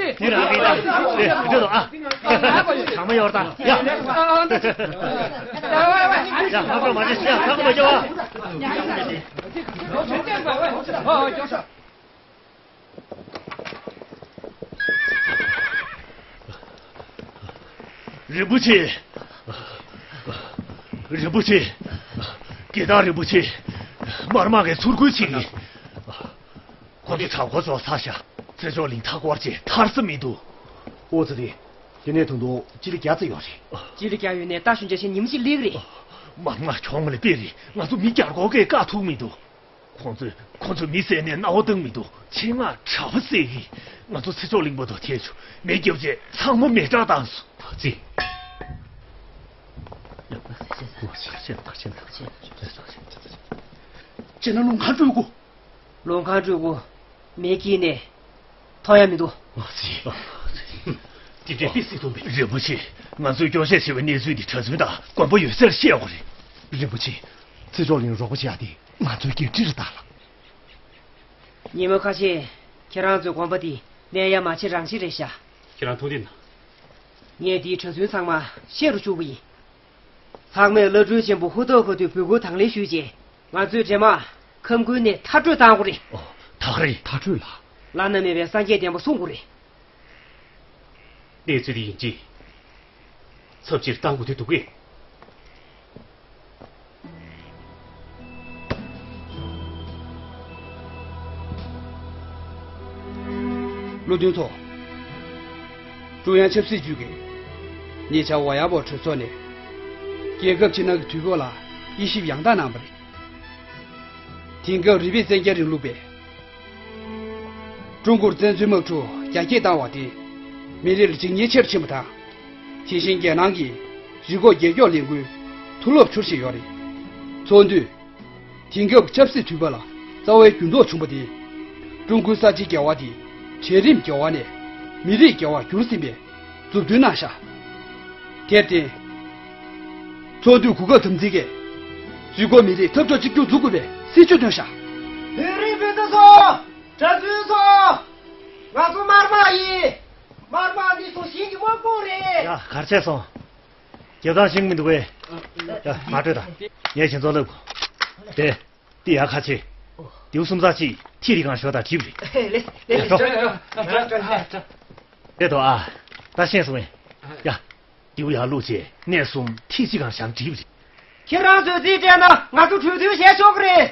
ཡ། འདི་རང་གི་ཡིན་ད། ཨེ། འདི་ལ་ཨ། ཚང་མ་ཡོད་ད། ཡ། ཡ། ང་ཚོ་མ་བྱེད་ཤི་ཡ། ཁག་པོ་མ་བྱེད་ཨ། རིན་པོ་ཆེ། རིན་པོ་ཆེ། རྒྱལ་བདག་རིན་པོ་ཆེ། དམར་དམག་གིས་ཚུར་རྒོལ་བྱེད་ཀྱི། ཁོ་ཚོ་གྲྭ་སྐོར་ཚོ་ཚར་ཤག་ཚེ་མཆོག་གླིང་མཐའ་སྐོར་བྱས་ཐར་ས་མི་འདུག་ཨོ་ཙི་རེད། དེ་ནས་ད་དུང་སྤྱི་ལེ་བརྒྱ་ཙམ་ཡོད་རེད། སྤྱི་ལེ་བརྒྱ་ཡོད་ནས་རྟ་ཞོན་ཆ་ཆེན་ཉི་མ་གཅིག་སླེབས་ཀྱི་རེད། དམར་དམག་གྱོང་ལ་དཔེ་རེད། ང་ཚོ་མི་བརྒྱ་སྐོར་གས་བཀག་ཐུབ་མི་འདུག་ཁོང་ཚོས་ཁོང་ཚོས་མི་བསད་ནས་མནའ་མ་བཏང་མི་འདུག་ཆེད་མངགས་གྲྭ་པ་བསད་ཀྱིས། ང་ཚོ་ཚེ་མཆོག་གླིང་པ་དང་ཐལ་ཆུ་མེ་བརྒྱབ་རྗེས་ཚང་མ་མེ་སྲེག་བཏང་སོང་། ཙི། ཁྱེད་རང་ལོང་གང་སྤྲོད་གོ། ལོང་གང་སྤྲོད་གོ། མེ་སྐྱེས་ནས་ཐོན་ཡ་མི་འདུག་ཨ་ཙི། དེ་འདྲའི་ཏི་སི་ཐུང་བས། རིན་པོ་ཆེ། ང་ཚོས་སྐྱོ་ཤས་ཆེ་བའི་གནས་ཚུལ་འདི་གྲྭ་བཙུན་དང་དགོན་པ་ཡོད་སར་བཤད་དགོས་རེད། རིན་པོ་ཆེ། ཚེ་མཆོག་གླིང་རོགས་པ་བྱེད་ཡ་དེ་ང་ཚོའི་འགན་འཁྲི་རེད་ད་ལགས། ཉི་མ་ཁ་ཤས་ཁྱེད་རང་ཚོའི་དགོན་པ་འདི་གནས་ཡ་མ་བྱེད་རང་བྱེད་རེད་ཤག་ཁྱེད་རང་ཐུགས་འདི་ན། ངས་འདིའི་གྲྭ་བཙུན་ཚང་མ་བཤད་རུ་བཅུག་གི་ཡིན། ཚང་མས་བླ་སྤྲུལ་ཆེན་པོ་ཧུ་ཐོག་ཁ་ཐུག་འབོད་སྐུལ་དང་ལེན་ཞུས་རྗེས། ང་ཚོའི་འདྲེ་དམག་ཁམས་ཁུལ་ནས་མཐར་སྐྲོད་བཏང་དགོས་རེད། ཨོ། ད་ག་རེད། མཐར་སྐྲོད་ལ། བླ་ན་མེད་པའི་སངས་རྒྱས་བསྟན་པ་སྲུང་དགོས་རེད། གནས་ཚུལ་འདི་ཡིན་གཅིག་ཚབས་ཆེར་བཏང་དགོས་དུས་འདུག་གས། བློ་མཐུན་ཚོ། ཀྲུང་དབྱང་ཆབ་སྲིད་ཅུས་ཀྱིས་ཉེ་ཆར་ཝ་ཡ་པོ་གྲོས་ཚོགས་ནས་རྒྱལ་ཁབ་ཕྱི་ནང་གི་དུས་བབ་ལ་དབྱེ་ཞིབ་ཡང་དག་གནང་བ་རེད། དེང་སྐབས་རིས་མེད་བཙན་རྒྱལ་རིང་ལུགས་པས་ཀྲུང་གོར་བཙན་འཛུལ་དམག་འཁྲུག་རྒྱ་སྐྱེད་བཏང་བ་དེས་མི་རིགས་ལ་འཇིགས་ཉེན་ཆེ་རུ་ཕྱིན་པ་དང་། དེ་བཞིན་རྒྱལ་ནང་གི་རི་འགོག་རྒྱལ་སྐྱོབ་ལས་འགུལ་མཐོ་སློབ་འགྱུར་བཞིན་ཡོད་རེད། ཚོགས་འདུས། དེང་སྐབས་ཆབ་སྲིད་དུས་བབ་ལ་རྩ་བའི་འགྱུར་ལྡོག་བྱུང་བ་དེས། ཀྲུང་གོའི་གསར་བརྗེའི་འགལ་བ་དེ་གྲལ་རིམ་འགྱུར་བ་ནས་མི་རིགས་འགལ་བར་འགྱུར་ཟིན་པའི་མཛུབ་སྟོན་གནང་ཤག་དེར་བརྟེན། ཚོགས་འདུའི་གོ་སྐབས་དམ་འཛིན་གྱིས་རི་འགོག་མི་རིགས་འཐབ་ཕྱོགས་གཅིག་གྱུར་འཛུགས་དགོས་པའི་སྲིད་བྱུས་བཏོན་ཤག་བོད་རིགས་སྤུན་ཟླ་ཚོ། གྲྭ་བཙུན་ཚོ། ང་ཚོ་དམར་དམག་ཡིན། དམར་དམག་འདི་ཚོ་ཞིང་གི་དམག་དཔུང་རེད། ཡ། གར་ཆས་སོང་། རྒྱབ་དང་ཤིང་མི་འདུག་གས། ཡ། མ་སྤྲོད་དང་། ངས་ཁྱེད་ཚོ་ལབ་དགོས། དེ། དེ་ཡ་ཁ་ཆེ། དེའུ་སུམ་རྩ་གཅིག་ཐིག་རི་གང་ཞོ་དང་གྲིབ་རེད། ལེ། ལེ། ཡ། འགྲོ། ལེ། དོ་ཨ། ད་ཤེས་སོང་ངས། ཡ། དེའུ་ཡར་བླུགས་བྱས་གནས་གསུམ་ཐིག་གཅིག་གང་བཞག་གྲིབ་རེད། ཁྱེད་རང་ཚོས་རྩིས་སྤྲད་ན་ང་ཚོ་གྲོས་མཐུན་བྱས་ཆོག་གི་རེད།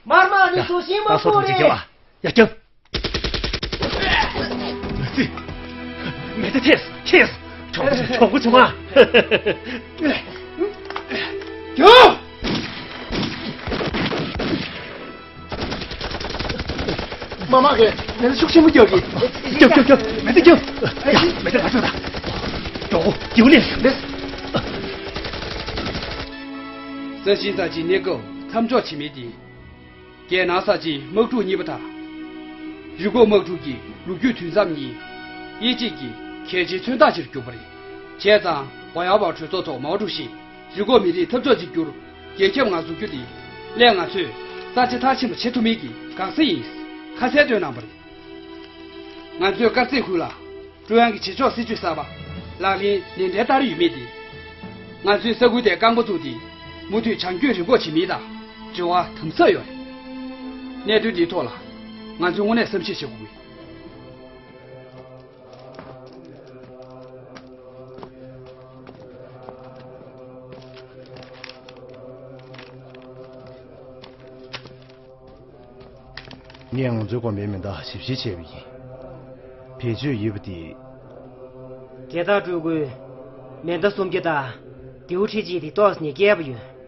དམར་དམག་འདི་ཚོ་ཤིང་དམག་དཔུང་རེད། ཡ། སོ་ཐུག་ཅིག་རྒྱབ་ཨ། ཡ། རྒྱབ། ཙི། མེ་མདའ་ཐེབས་ཐེབས། གྱོང་གུན་གྱོང་གུན་བྱུང་ང་། རྒྱབ། མ་མ་གིས་མེ་མདའ་ཤུགས་ཆེན་པོ་རྒྱག་གི། རྒྱབ་རྒྱབ་རྒྱབ། མེ་མདའ་རྒྱབ། ཡ། མེ་མདའ་ང་ཚོ་ད། མགྱོགས་པོ་རྒྱབ་ལེན། ལེ། ས་ཞིང་ས་ཆའི་གནས་སྐབས་མཚམས་འཇོག་བྱེད་མིན་ཏེ། རྒྱལ་ནང་ས་ཆའི་དམག་འཁྲུག་གཉིས་པ་དང་། རི་འགོག་དམག་འཁྲུག་གི་ལོ་རྒྱུས་དུས་མཚམས་གཉིས། དབྱེ་དཔྱད་ཀྱི་གལ་ཆེའི་མཚོན་རྟགས་ཤིག་གྱུར་པ་རེད། བྱས་ཙང་ཝ་ཡ་པ་གྲོས་ཚོགས་ཐོག་མའོ་ཀྲུའུ་ཞིས་རི་འགོག་མི་རིགས་འཐབ་ཕྱོགས་གཅིག་གྱུར་རྒྱལ་ཁབ་ངང་འཛུགས་རྒྱུ་དེ་སླད་ང་ཚོས་རྩ་ཆེ་མཐའ་ཕྱིན་པ་བྱེད་ཐུབ་མིན་གྱི་འགག་རྩ་ཡིན། ཁ་གསལ་བཏོན་གནང་བ་རེད། ང་ཚོས་དཀར་མཛེས་ཁུལ་ལ་ཀྲུང་དབྱང་གི་བྱེད་ཕྱོགས་སྲིད་ཇུས་གསར་པ་ལག་ལེན་ལེགས་གྲུབ་བསྟར་ཡོད་མེད་དེ། ང་ཚོས་ས་ཁུལ་དེར་རྐང་པ་བཙུགས་ཏེ་མུ་མཐུད་བྱམས་སྐྱོང་རི་འགོག་བྱེད་མིན་ལ་དྲི་བ་དམ་ཟབ་ཡོད་རེད། གནད་དོན་འདིའི་ཐོག་ལ་ང་ཚོས་དངོས་གནས་བསམ་ཤེས་བྱེད་དགོས། ངས་ང་ཚོའི་དགོན་པའི་མེ་མདའ་ཞིབ་བཤེར་བྱས་པ་ཡིན། བེད་སྤྱོད་ཡོད་པ་དེ། རྒྱལ་དར་སྤྲུལ་སྐུའི་མེ་མདའ་སུམ་བརྒྱ་དང་རྡེའུ་ཁྲི་གཅིག་དེ་ཏོག་ཙམ་ནས་བསྐྱལ་བ་ཡོད།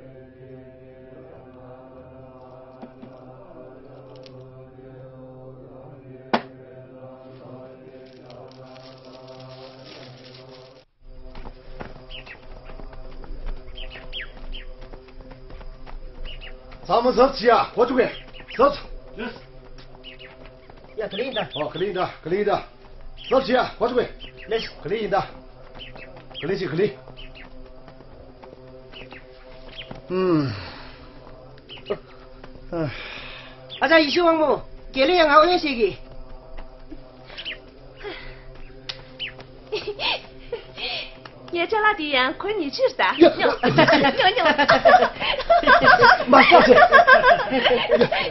ཚང་མ་གཟབ་བྱེད་ཡ། གོ་བཅུག་གས། གཟབ། ཡ། ག་ལེ་ཡིན་ད། ཨོ། ག་ལེ་ཡིན་ད། ག་ལེ་ཡིན་ད། གཟབ་བྱེད་ཡ། གོ་བཅུག་གས། ལེ། ག་ལེ་ཡིན་ད། ག་ལེ་བྱེད། ག་ལེ། ཨུམ། ཨ་ཅག་ཡེ་ཤེས་དབང་མོ། དགེ་ལེགས་ཡང་ང་ཨོ་ཡ་ཞིག་གིས། ངའི་ཅ་ལག་འདི་ཡང་ཁོའི་ཉེ་ཕྱིར་ད། ཉོ་ཉོ་ཉོ་ཉོ། མ་ཤོག་ཅེ།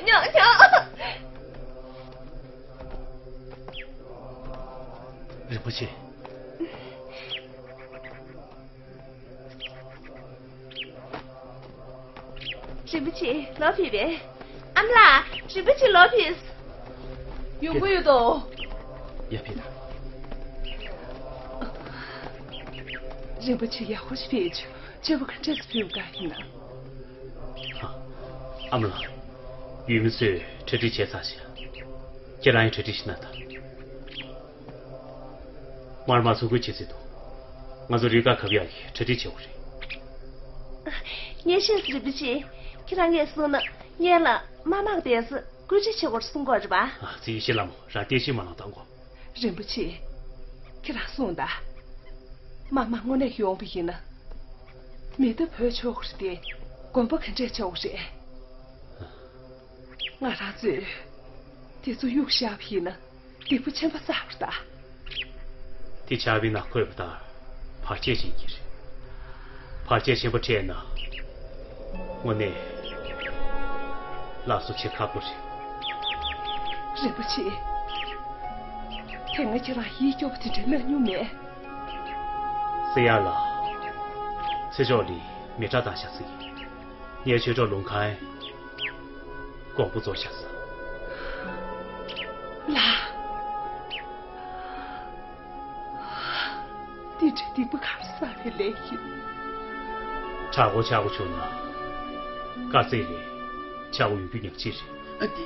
ཉོ་ཉོ། རིན་པོ་ཆེ། རིན་པོ་ཆེ་ལོག་ཕེབས་པས། ཨ་མ་ལགས། རིན་པོ་ཆེ་ལོག་ཕེབས། ཡོང་གི་ཡོད་དོ། ཡར་ཕེབས་དང་། རིན་པོ་ཆེ་ཡག་པོ་ཞིག་ཕེབས་བྱུང་། སྤྱོད་པ་ག་འདྲས་སེ་ཕུལ་ག་ཡིན་ན། ཨ་མ་ལགས། ཡུལ་མི་ཚོས་གྲ་སྒྲིག་བྱས་ཚར་ཤག་ཁྱེད་རང་ཡང་གྲ་སྒྲིག་ཞིག་གནང་དང་། མར་མ་ཚུར་རྒོལ་བྱེད་རྩིས་འདུག་ང་ཚོ་རུས་ཁག་གབ་ཡག་གི་གྲ་སྒྲིག་བྱེད་དགོས་རེད། ངས་ཤེས་སོང་། རིན་པོ་ཆེ། ཁྱེད་རང་ངས་གསུངས་ན་ངས་ལ་མ་མང་བསྡད་ས་སྐུ་ཅི་བྱེད་དགོས་གསུང་དགོས་རེད་པ། ཨ་ཙི། ཡེ་ཤེས་ལྷ་མོ། རང་བསྟན་བཤིག་མ་གནང་དང་གོ། རིན་པོ་ཆེ། ཁྱེད་རང་གསུངས་དང་། མ་མ་དངོས་གནས་ཡོང་བ་ཡིན་ན། མེ་མདའ་བོས་ཆོག་གི་རེད་དེ། གོམ་པ་ག་འདྲས་ཆོག་གི་རེད། ང་རང་ཚོས་དེ་ཚོ་གཡུག་བཞག་པ་ཡིན་ན། སྡིག་པ་ཆེན་པོ་བསགས་པ་རེད་ད། དེ་ཆགས་པའི་ནང་འཁོད་པ་དང་བར་ཆད་ཅན་གྱི་རེད། བར་ཆད་ཆེན་པོ་འཕྲད་ན་དངོས་གནས་སླར་གསོ་བྱེད་ཁག་པོ་རེད། རིན་པོ་ཆེ། དེ་སྔ་ཁྱེད་རང་ཡིད་སྐྱོ་བོ་དེ་འདྲ་གནང་མྱོང་མེད། སེ་ཡ་ལ་ཚེ་མཆོག་ལི་མི་ཁྲག་བཏང་བཞག་ཟེར་གི། ངའི་ཆོས་གྲོགས་ལུང་ཁང་། དགོངས་པ་རྫོགས་བཞག་ས། ལགས། འདི་འདྲའི་སྡིག་པ་ག་རེ་བསགས་པའི་ལས་ཡིན། གྲྭ་སྐོར་ཆག་སྒོ་བྱུང་ན་དཀའ་ཚེགས་རེད། ཆག་སྒོ་ཡོང་རྒྱུ་ཉག་གཅིག་རེད། ཨ་ཏི།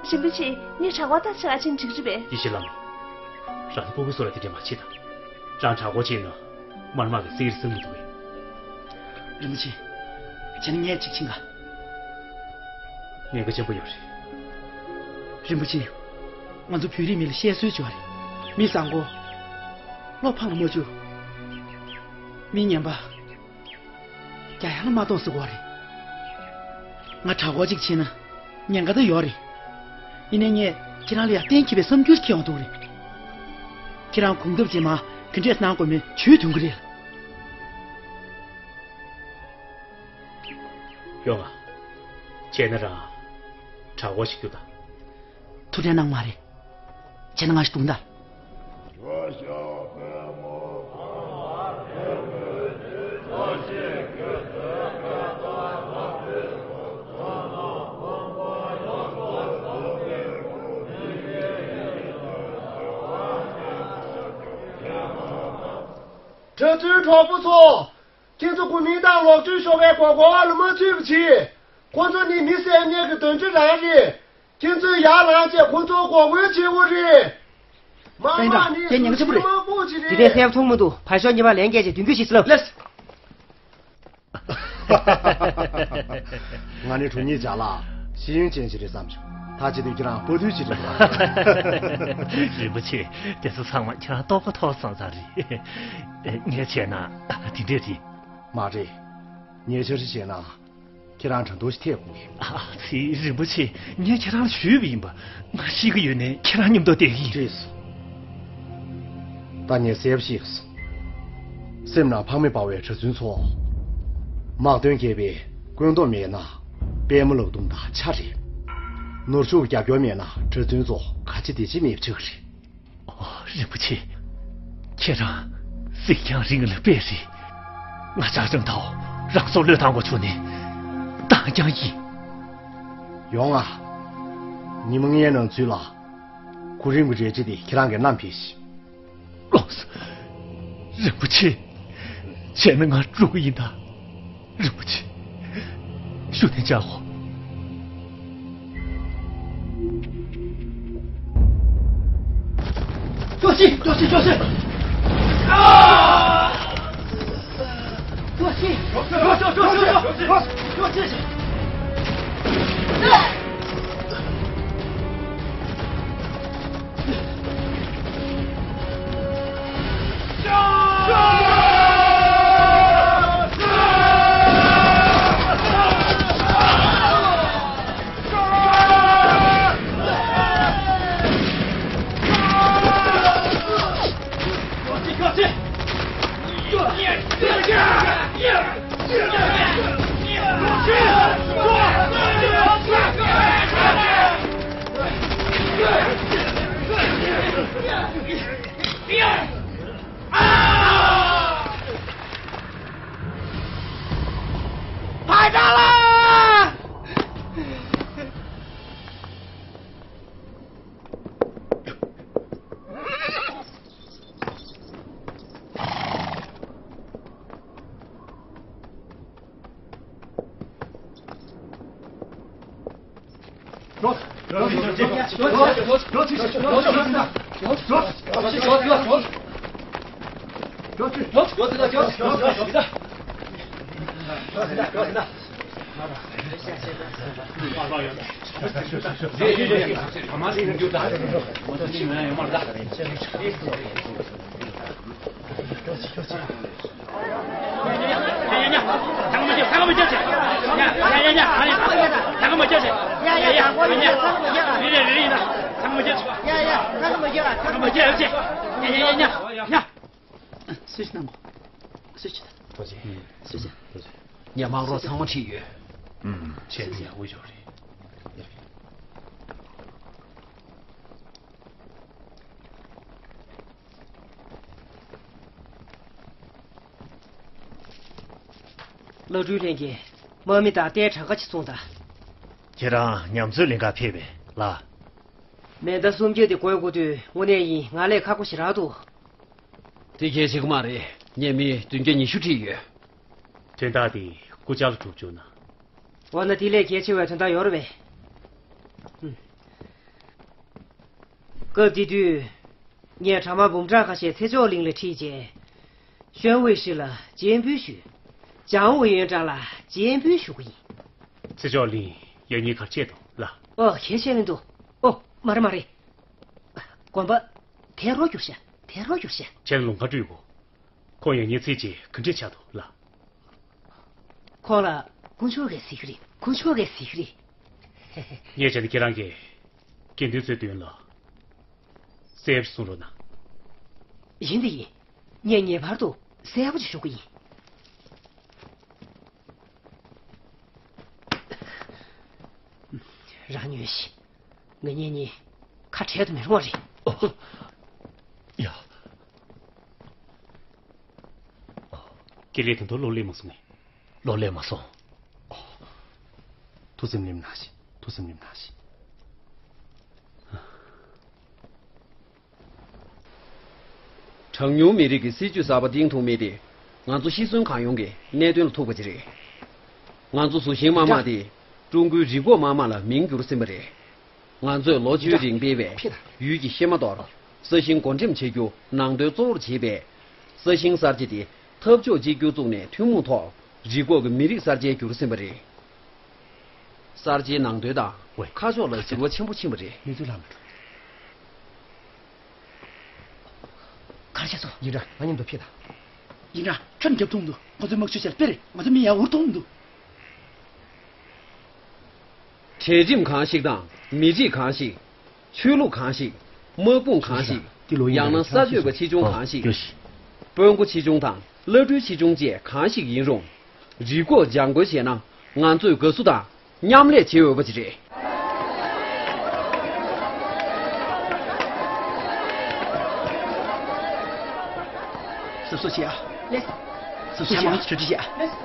རིན་པོ་ཆེ། ངས་གྲྭ་སྐོར་ད་ཆག་ཕྱིན་འགྲིག་རེད་པས། ཡེ་ཤེས་ལྷ་མོ། རང་ཚོ་སྤུ་གུ་ཚོ་ལ་དེ་འདྲ་མ་བྱེད་དང་། རང་གྲྭ་སྐོར་བྱས་ན། མར་མ་གི་སེ་རི་སེམས་མི་འདུག་གས། རིན་པོ་ཆེ། བྱས་ན་ངས་གཅིག་ཕྱིན་ག། ཉེན་ཁ་ཆེན་པོ་ཡོད་རེད། རིན་པོ་ཆེ། ང་ཚོ་བོད་རིགས་མི་ལ་བཤད་སྲོལ་ཅིག་ཡོད་རེད། མི་བཟང་པོ། བློ་ཕམ་ལ་མ་བཅུག་མི་ངན་པ། རྒྱ་ཡག་ལ་མ་གཏོགས་ཟེར་གོ་རེད། ང་གྲྭ་སྐོར་གཅིག་ཕྱིན་ན། ཉེན་ཁ་ད་ཡོད་རེད། ཡིན་ནའི་ངས་ཁྱེད་རང་ལ་ཡ་གཏན་འཁེལ་བའི་བསམ་ཚུལ་ཁྱེར་ཡོང་འདུག་རེད། ཁྱེད་རང་གོམ་སྟབས་རྗེས་མ་ག་འདྲས་གནང་དགོས་མིན་ཇུས་འདོན་གི་རེད། ཡོང་ང་། བྱས་ན་རང་གྲྭ་སྐོར་ཞིག་རྒྱུགས་དང་། ཐུགས་ཁྲལ་གནང་མ་རེད། བྱས་ན་ང་ཞིག་འདུག་ད། གྲྭ་བཙུན་གྲོགས་པོ་ཚོ། ཁྱེད་ཚོ་དགོས་མིན་དང་ལོག་སྤྱོད་ཤོར་བའི་མགོ་སྐོར་བ་ལ་མ་ཚུད་པ་བྱེད། ཁོ་ཚོ་ནི་མི་བསད་ཉེས་ཀྱི་གདོན་འདྲེ་རང་རེད། ཁྱེད་ཚོས་ཡར་ལངས་བྱས་ཁོ་ཚོ་འགོག་རྒོལ་བྱེད་དགོས་རེད། མ་པ་ནི་ཡང་ཉེན་ཁ་ཆེན་པོ་རེད། དམག་དཔུང་ཅིག་རེད། དེ་འདྲའི་གསལ་པོ་མཐོང་མི་འདུག་ཕར་ཞོག་ཉི་མ་ལན་བརྒྱད་ཅིག་མདུན་སྐྱོད་ཞིག་ལབ། ལགས། ང་ནི་གྲོང་ཉིད་བྱ་ལ་ཤེས་ཡོན་ཅན་ཞིག་རེད་བསམ་བྱུང་། ད་བྱེད་དུས་ཁྱེད་རང་དཔའ་རྟུལ་ཞིག་རེད་པ། རིན་པོ་ཆེ། དེ་ཚོ་ཚང་མ་ཁྱེད་རང་རྟོགས་པ་མཐོ་སོང་ཙང་རེད། ངས་བྱས་ན་དེ་འདྲས་རེད། མ་རེད། ངས་འཆར་གཞི་བྱས་ན་ཁྱེད་རང་གྲངས་ཐོ་ཞིག་ཐེབས་དགོས་ཀྱི། ཨ་ཙི། རིན་པོ་ཆེ། ངས་ཁྱེད་རང་ལ་ཞུས་པ་ཡིན་པ། ང་ཤི་གི་ཡོད་ནའི་ཁྱེད་རང་མཉམ་དུ་བསྡད་ཀྱི་ཡིན། ཁྲིས། ད་ངས་གསལ་པོ་ཤེས་སོང་། སེམས་ནང་ཕངས་མེད་སྤར་བའི་གྲྭ་བཙུན་ཚོ། དམག་དོན་བརྒྱད་པའི་བཀོད་འདོམས་མེད་ན་པད་མ་ལག་རྡུམ་དང་ཆ་རེད། ནོར་ཕྱུགས་རྒྱབ་སྐྱོར་མེད་ན་གྲྭ་བཙུན་ཚོ་ག་ཅི་བདེ་ཅི་མེད་པ་ཆགས་ཀྱི་རེད། ཨོ། རིན་པོ་ཆེ། ཁྱེད་རང་གཟིགས་རྒྱང་རིང་ལ་དཔེ་རེད། ང་ཅག་རང་ཐོག་རང་སྲོག་བློས་བཏང་དགོས་བྱུང་ནས་བཏང་རྐྱང་ཡིན། ཡོང་ང་། ཉི་མ་ལྔའི་ནང་ཚུད་ལ། གོ་རིམ་གྱི་རལ་གྲི་དེ་ཁྱེད་རང་གིས་བསྣམས་ཕེབས་ཤིག་ལགས་སོ། རིན་པོ་ཆེ། བྱས་ན་ང་འགྲོ་གི་ཡིན་ད། རིན་པོ་ཆེ། ཞུ་ནན་བྱའོ། ཅོག་ཤི། ཅོག་ཤི། ཅོག་ཤི། ཨ། ཅོག་ཤི། ཅོག་ཤི། ཅོག་ཤི། ཅོག་ཤི། སུ་ཞིག་གནང་གོ། སུ་ཞིག་ད། ཐུགས་རྗེ་ཆེ། ཐུགས་རྗེ་ཆེ། ངས་དམངས་རོགས་ཚང་མ་ཁྲིད་ཡོད། ཨུམ། བྱས་ཏེ་ཡག་པོ་ཡོད་རེད། བླ་སྤྲུལ་ལྷན་རྒྱས། དམག་མི་དང་རྟའི་གྲངས་ཀ་ཅིག་གསུངས་དང་། ཁྱེད་རང་ཉམས་ཚོད་ལེན་ག་ཕེབས་པས་ལགས། མེ་མདའ་སུམ་བརྒྱ་དེ་དགོས་དགོས་དུས་དངོས་གནས་ཡིན་ང་ལས་ཁག་པོ་ཞེ་དྲག་འདུག་དེ་གལ་ཆེ་གི་མ་རེད། ངས་མི་བདུན་བརྒྱ་ཉི་ཤུ་ཁྲིད་ཡོད། དོན་དག་དེ་སྐུ་བཅར་ལ་གྲུབ་བཅུག་ན། འོ་ན་དེ་ལས་གལ་ཆེ་བའི་དོན་དག་ཡོད་རེད་པས། ཧུམ། སྐབས་དེ་དུས། ངས་གྲ་མ་འབུམ་ཕྲག་ཁ་ཤས་ཚེ་མཆོག་གླིང་ལ་ཁྲིད་རྗེས། ཞོན་ཝེ་ཧྲི་ལ་རྗེས་འབུལ་ཞུས། ཅང་ཝེ་ཡོན་ཀྲང་ལ་རྗེས་འབུལ་ཞུ་གི་ཡིན། ཚེ་མཆོག་གླིང་ཡག་ཉེས་ག་རེ་བྱས་འདུག་ལགས། ཨོ་གལ་ཆེ་མི་འདུག་ཨོ་མ་རེད་མ་རེད། དགོན་པ། དེ་རོགས་བསྒྱུར་ཤག་དེ་རོགས་བསྒྱུར་ཤག་བྱས་ན་ལུང་ཁ་སྤྲུལ་གོ། ཁོང་ཡག་ཉེས་ཚད་ཅིག་ག་འདྲས་ཆགས་འདུག་ལགས། ཁོང་ལ་དཀོན་མཆོག་གིས་གཟིགས་ཀྱི་རེད། དཀོན་མཆོག་གིས་གཟིགས་ཀྱི་རེད། ངས་བྱས་ན་ཁྱེད་རང་གིས་དགེ་འདུན་ཚོའི་མདུན་ལ་གསལ་པོ་གསུང་རོགས་གནང་། ཡིན་དེ་ཡིན། ངས་ངེས་པར་དུ་གསལ་པོ་ཅིག་ཞུ་གི་ཡིན། རང་ཉོན་ཞིག་ང་གཉིས་གཉིས་ཁ་བྲལ་དུ་མི་རུང་བ་རེད། ཨོ། ཡ། དགེ་ལེགས་དོན་དུ་གློ་ལེགས་མ་སོང་ངས། གློ་ལེགས་མ་སོང་། ཨོ། ཐུགས་སེམས་ནེམ་ན་ཞིག་ཐུགས་སེམས་ནེམ་ན་ཞིག་གྲངས་ཉུང་མི་རིགས་ཀྱི་སྲིད་ཇུས་གསར་པ་བཏིང་ཐུབ་མེད་དེ། ང་ཚོ་ཤི་གསོན་གང་ཡོང་གི་གནད་དོན་ལ་ཐུག་པ་ཅིག་རེད། ང་ཚོ་ཟུར་ཤིང་དམག་དམངས་དེ་ཀྲུང་གོའི་རི་འགོག་དམག་དམངས་ལ་མིང་བསྒྱུར་ཟིན་པ་རེད། ང་ཚོས་ལོ་བཅུའི་རིང་སྤེལ་བའི་ཡུལ་གྱི་གཤེད་མ་གཏོར། ས་ཞིང་བགོ་འགྲེམས་བྱེད་རྒྱུ་ནང་དོན་གཙོ་བོར་བྱེད་པའི་ས་ཞིང་གསར་བརྗེ་དེ་འཐབ་ཕྱོགས་གཅིག་གྱུར་བཙུགས་ནས་ཐུན་མོང་ཐོག་རི་འགོག་གི་མི་རིགས་གསར་བརྗེར་བསྒྱུར་ཟིན་པ་རེད། གསར་བརྗེའི་ནང་དོན་དང་ཁ་ཕྱོགས་ལ་འགྱུར་བ་ཆེན་པོ་ཕྱིན་པ་རེད། གནས་ཚུལ་ལྷག་མི་འགྲོ། གར་ཆགས་སོང་། ཡིན་ཁྲ་ང་མཉམ་དུ་ཕེབས་དང་། ཡིན་ཁྲ་ཁྱོད་རྒྱབ་ཐུབ་མི་འདུག་ཁོ་ཚོའི་དམག་ཤུགས་ཆེ་ལ་དཔེ་རེད། ང་ཚོ་མི་ཡར་འུར་ཐུབ་མི་འདུག་གྲལ་རིམ་གང་ཞིག་དང་མི་རིགས་གང་ཞིག་ཆོས་ལུགས་གང་ཞིག་དམག་དཔུང་གང་ཞིག་ཡང་ན་ས་སྤྱོད་པ་ཆེ་ཆུང་གང་ཞིག་དཔོན་པོ་ཆེ་ཆུང་དང་བླ་སྤྲུལ་ཆེ་ཆུང་བཅས་གང་ཞིག་ཡིན་རུང་། རི་འགོག་ལྗང་བཀོད་བྱས་ན་ང་ཚོས་དགའ་བསུ་དང་མཉམ་ལས་བྱེད་འོས་པ་ཅིག་རེད། གཟབ་གཟབ་བྱེད་ཨ། ལེགས། གཟབ་གཟབ་བྱེད་ཨ། གྲ་སྒྲིག་བྱེད་ཨ། ལེགས།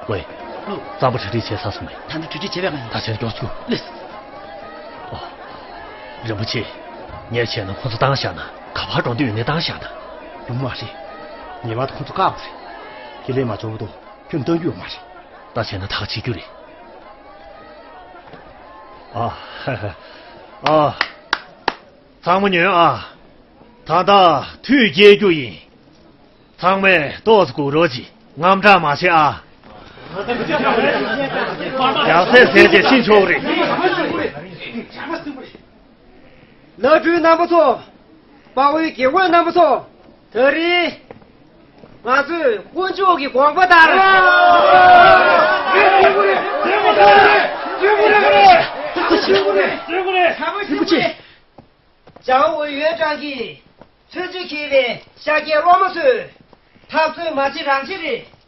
ཝེ། ལོ། གཙང་པོ་གྲ་སྒྲིག་བྱས་ཚར་སོང་ངས། ད་ནི་གྲ་སྒྲིག་བྱས་པའི་ང་ཡིན། ད་ཆེན་མགྱོགས་བྱུང་། ལེགས། ཨོ། རིན་པོ་ཆེ། ངས་བྱས་ན་ཁོ་ཚོ་བཏང་བཞག་ན་ག་པར་འགྲོ་འདོད་ཡོད་ནའི་བཏང་བཞག་ན། ཡོང་མ་རེད། ངེས་པར་དུ་ཁོ་ཚོ་བཀག་དགོས་རེད། ཁྱེད་ལས་མ་འབྱོར་བ་དང་ཁྱོད་འདང་རྒྱུ་ཡོད་མ་རེད། ད་བྱས་ན་ཐག་བཅད་རྒྱུ་རེད། ཨ། ཧ་ཧ། ཨ། ཚང་མ་ཉོན་ཨ། ད་ལྟ་དུས་སྐྱེལ་རྒྱུ་ཡིན། ཚང་མས་ཏོག་ཙམ་སྒུག་རོགས་གྱིས། དངངས་སྐྲག་མ་བྱེད་ཨ། ཡག་ཚད་ཟེར་ཏེ་ཕྱིན་ཆོག་རེད། བླ་སྤྲུལ་རྣམ་པ་ཚོ། དཔའ་བོའི་དགེ་བསྐོས་རྣམ་པ་ཚོ། ད་རེས། ང་ཚོས་དཀོན་མཆོག་གི་དགོངས་པ་ལྟར། རིན་པོ་ཆེ། ཅང་ཝེ་ཡོན་ཀྲང་གིས་མཚོན་ཆ་འཁྱེར་བའི་ཤཱཀྱའི་སློབ་མ་ཚོས་འཐབ་རྩོད་མ་བྱེད་རང་བྱེད་རེད།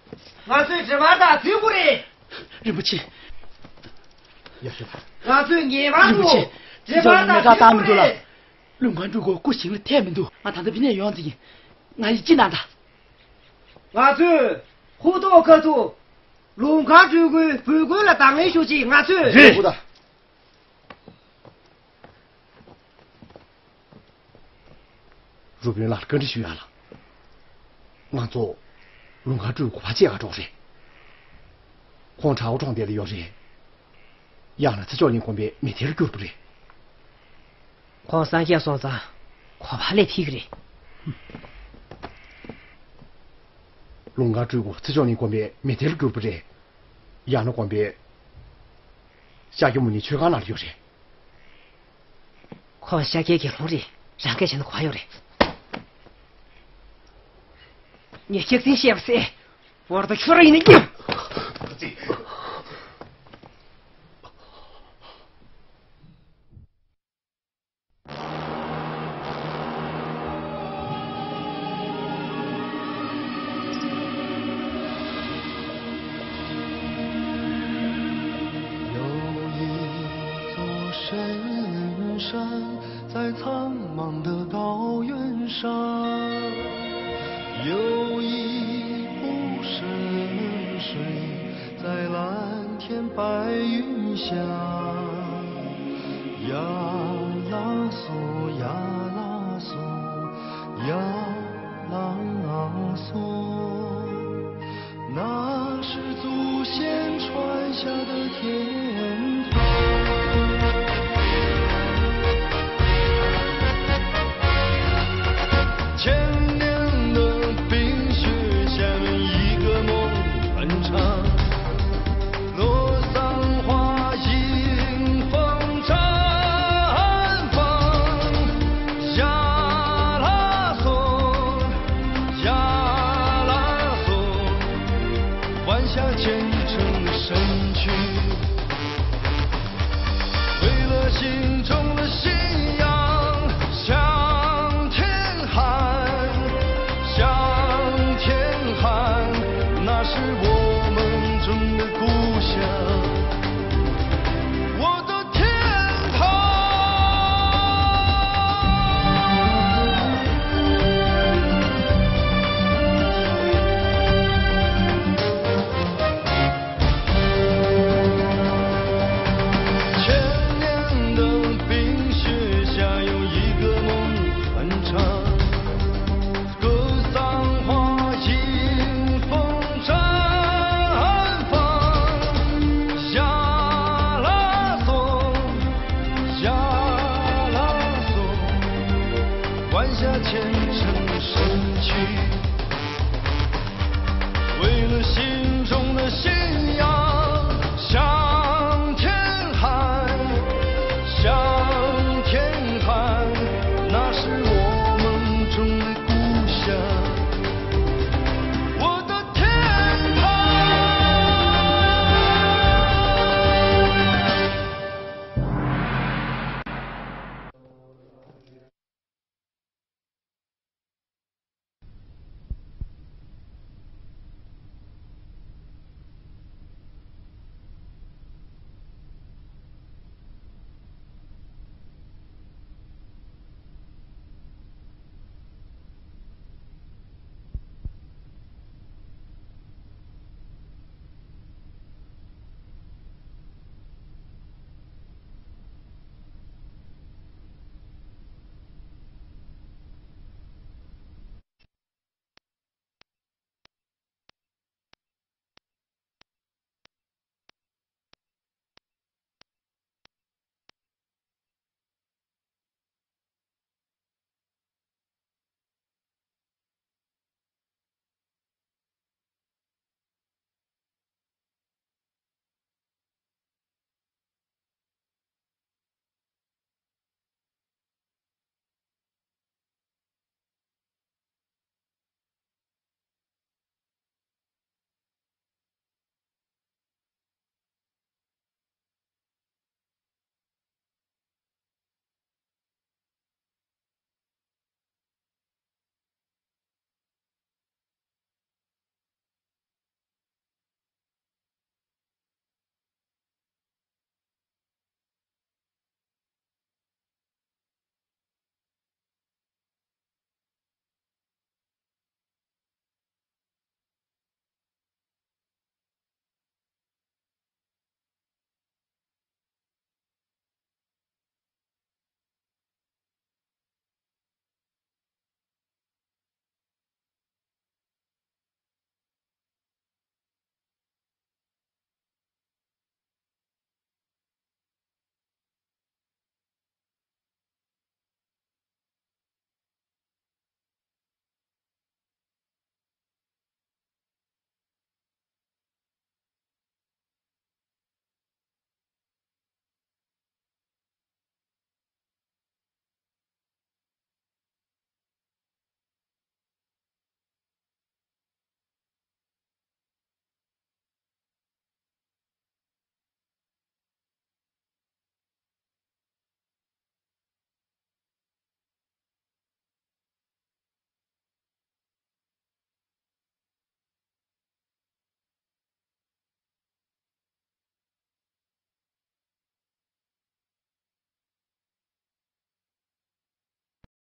ང་ཚོས་འདྲེ་དམག་དང་འཛིང་དགོས་རེད། རིན་པོ་ཆེ། ཡག་ཤོས་པ། ང་ཚོས་ངེས་པར་དུ་འདྲེ་དམག་དང་འཛིང་དགོས་རེད། ལུང་ཁང་སྤྲུལ་སྐུ་སྐུ་ཞིང་ལ་ཐད་མི་འདུག་ང་ད་ལྟ་ཕི་ནས་ཡོང་རྩིས་ཡིན། ང་ཡིས་ཅི་གནང་དང་། ང་ཚོས་ཧུ་ཏོ་ཁ་ཐུ་ལུང་ཁང་སྤྲུལ་སྐུའི་འབོད་སྐུལ་ལ་དང་ལེན་ཞུ་ཆེད་ང་ཚོས། རེད། རུ་དཔོན་ལགས་བཀའ་འདྲི་ཞུ་ཡ་ལ། ང་ཚོ་ལུང་ཁ་སྤྲུལ་སྐུ་ཕ་ཆེ་ག་གྲོགས་རེད། ཁོང་བྲག་འོག་གྲོང་རྡལ་ལ་ཡོད་རེད། ཡང་ན་ཚེ་མཆོག་གླིང་དགོན་པའི་མི་སྡེར་གྱུར་པ་རེད། ཁོང་སངས་རྒྱས་སོང་ཙང་གོ་བ་ལས་ཕྱིན་གི་རེད། ལུང་དཀར་སྤྲུལ་སྐུ་ཚེ་མཆོག་གླིང་དགོན་པའི་མི་སྡེར་གྱུར་པ་རེད། ཡང་ན་དགོན་པའི་ཤཱཀྱ་མུ་ནེ་མཆོད་ཁང་ནང་ལ་ཡོད་རེད། ཁོང་ཤཱཀྱའི་དགེ་སློང་རེད། རང་སྐད་བྱས་ན་གོ་བ་ཡོད་རེད། ངས་སྐྱག་རྫུན་བཤད་པ་ཟེར། བར་དུ་ཁྱོད་རང་ཡིན་ན་སྙམ།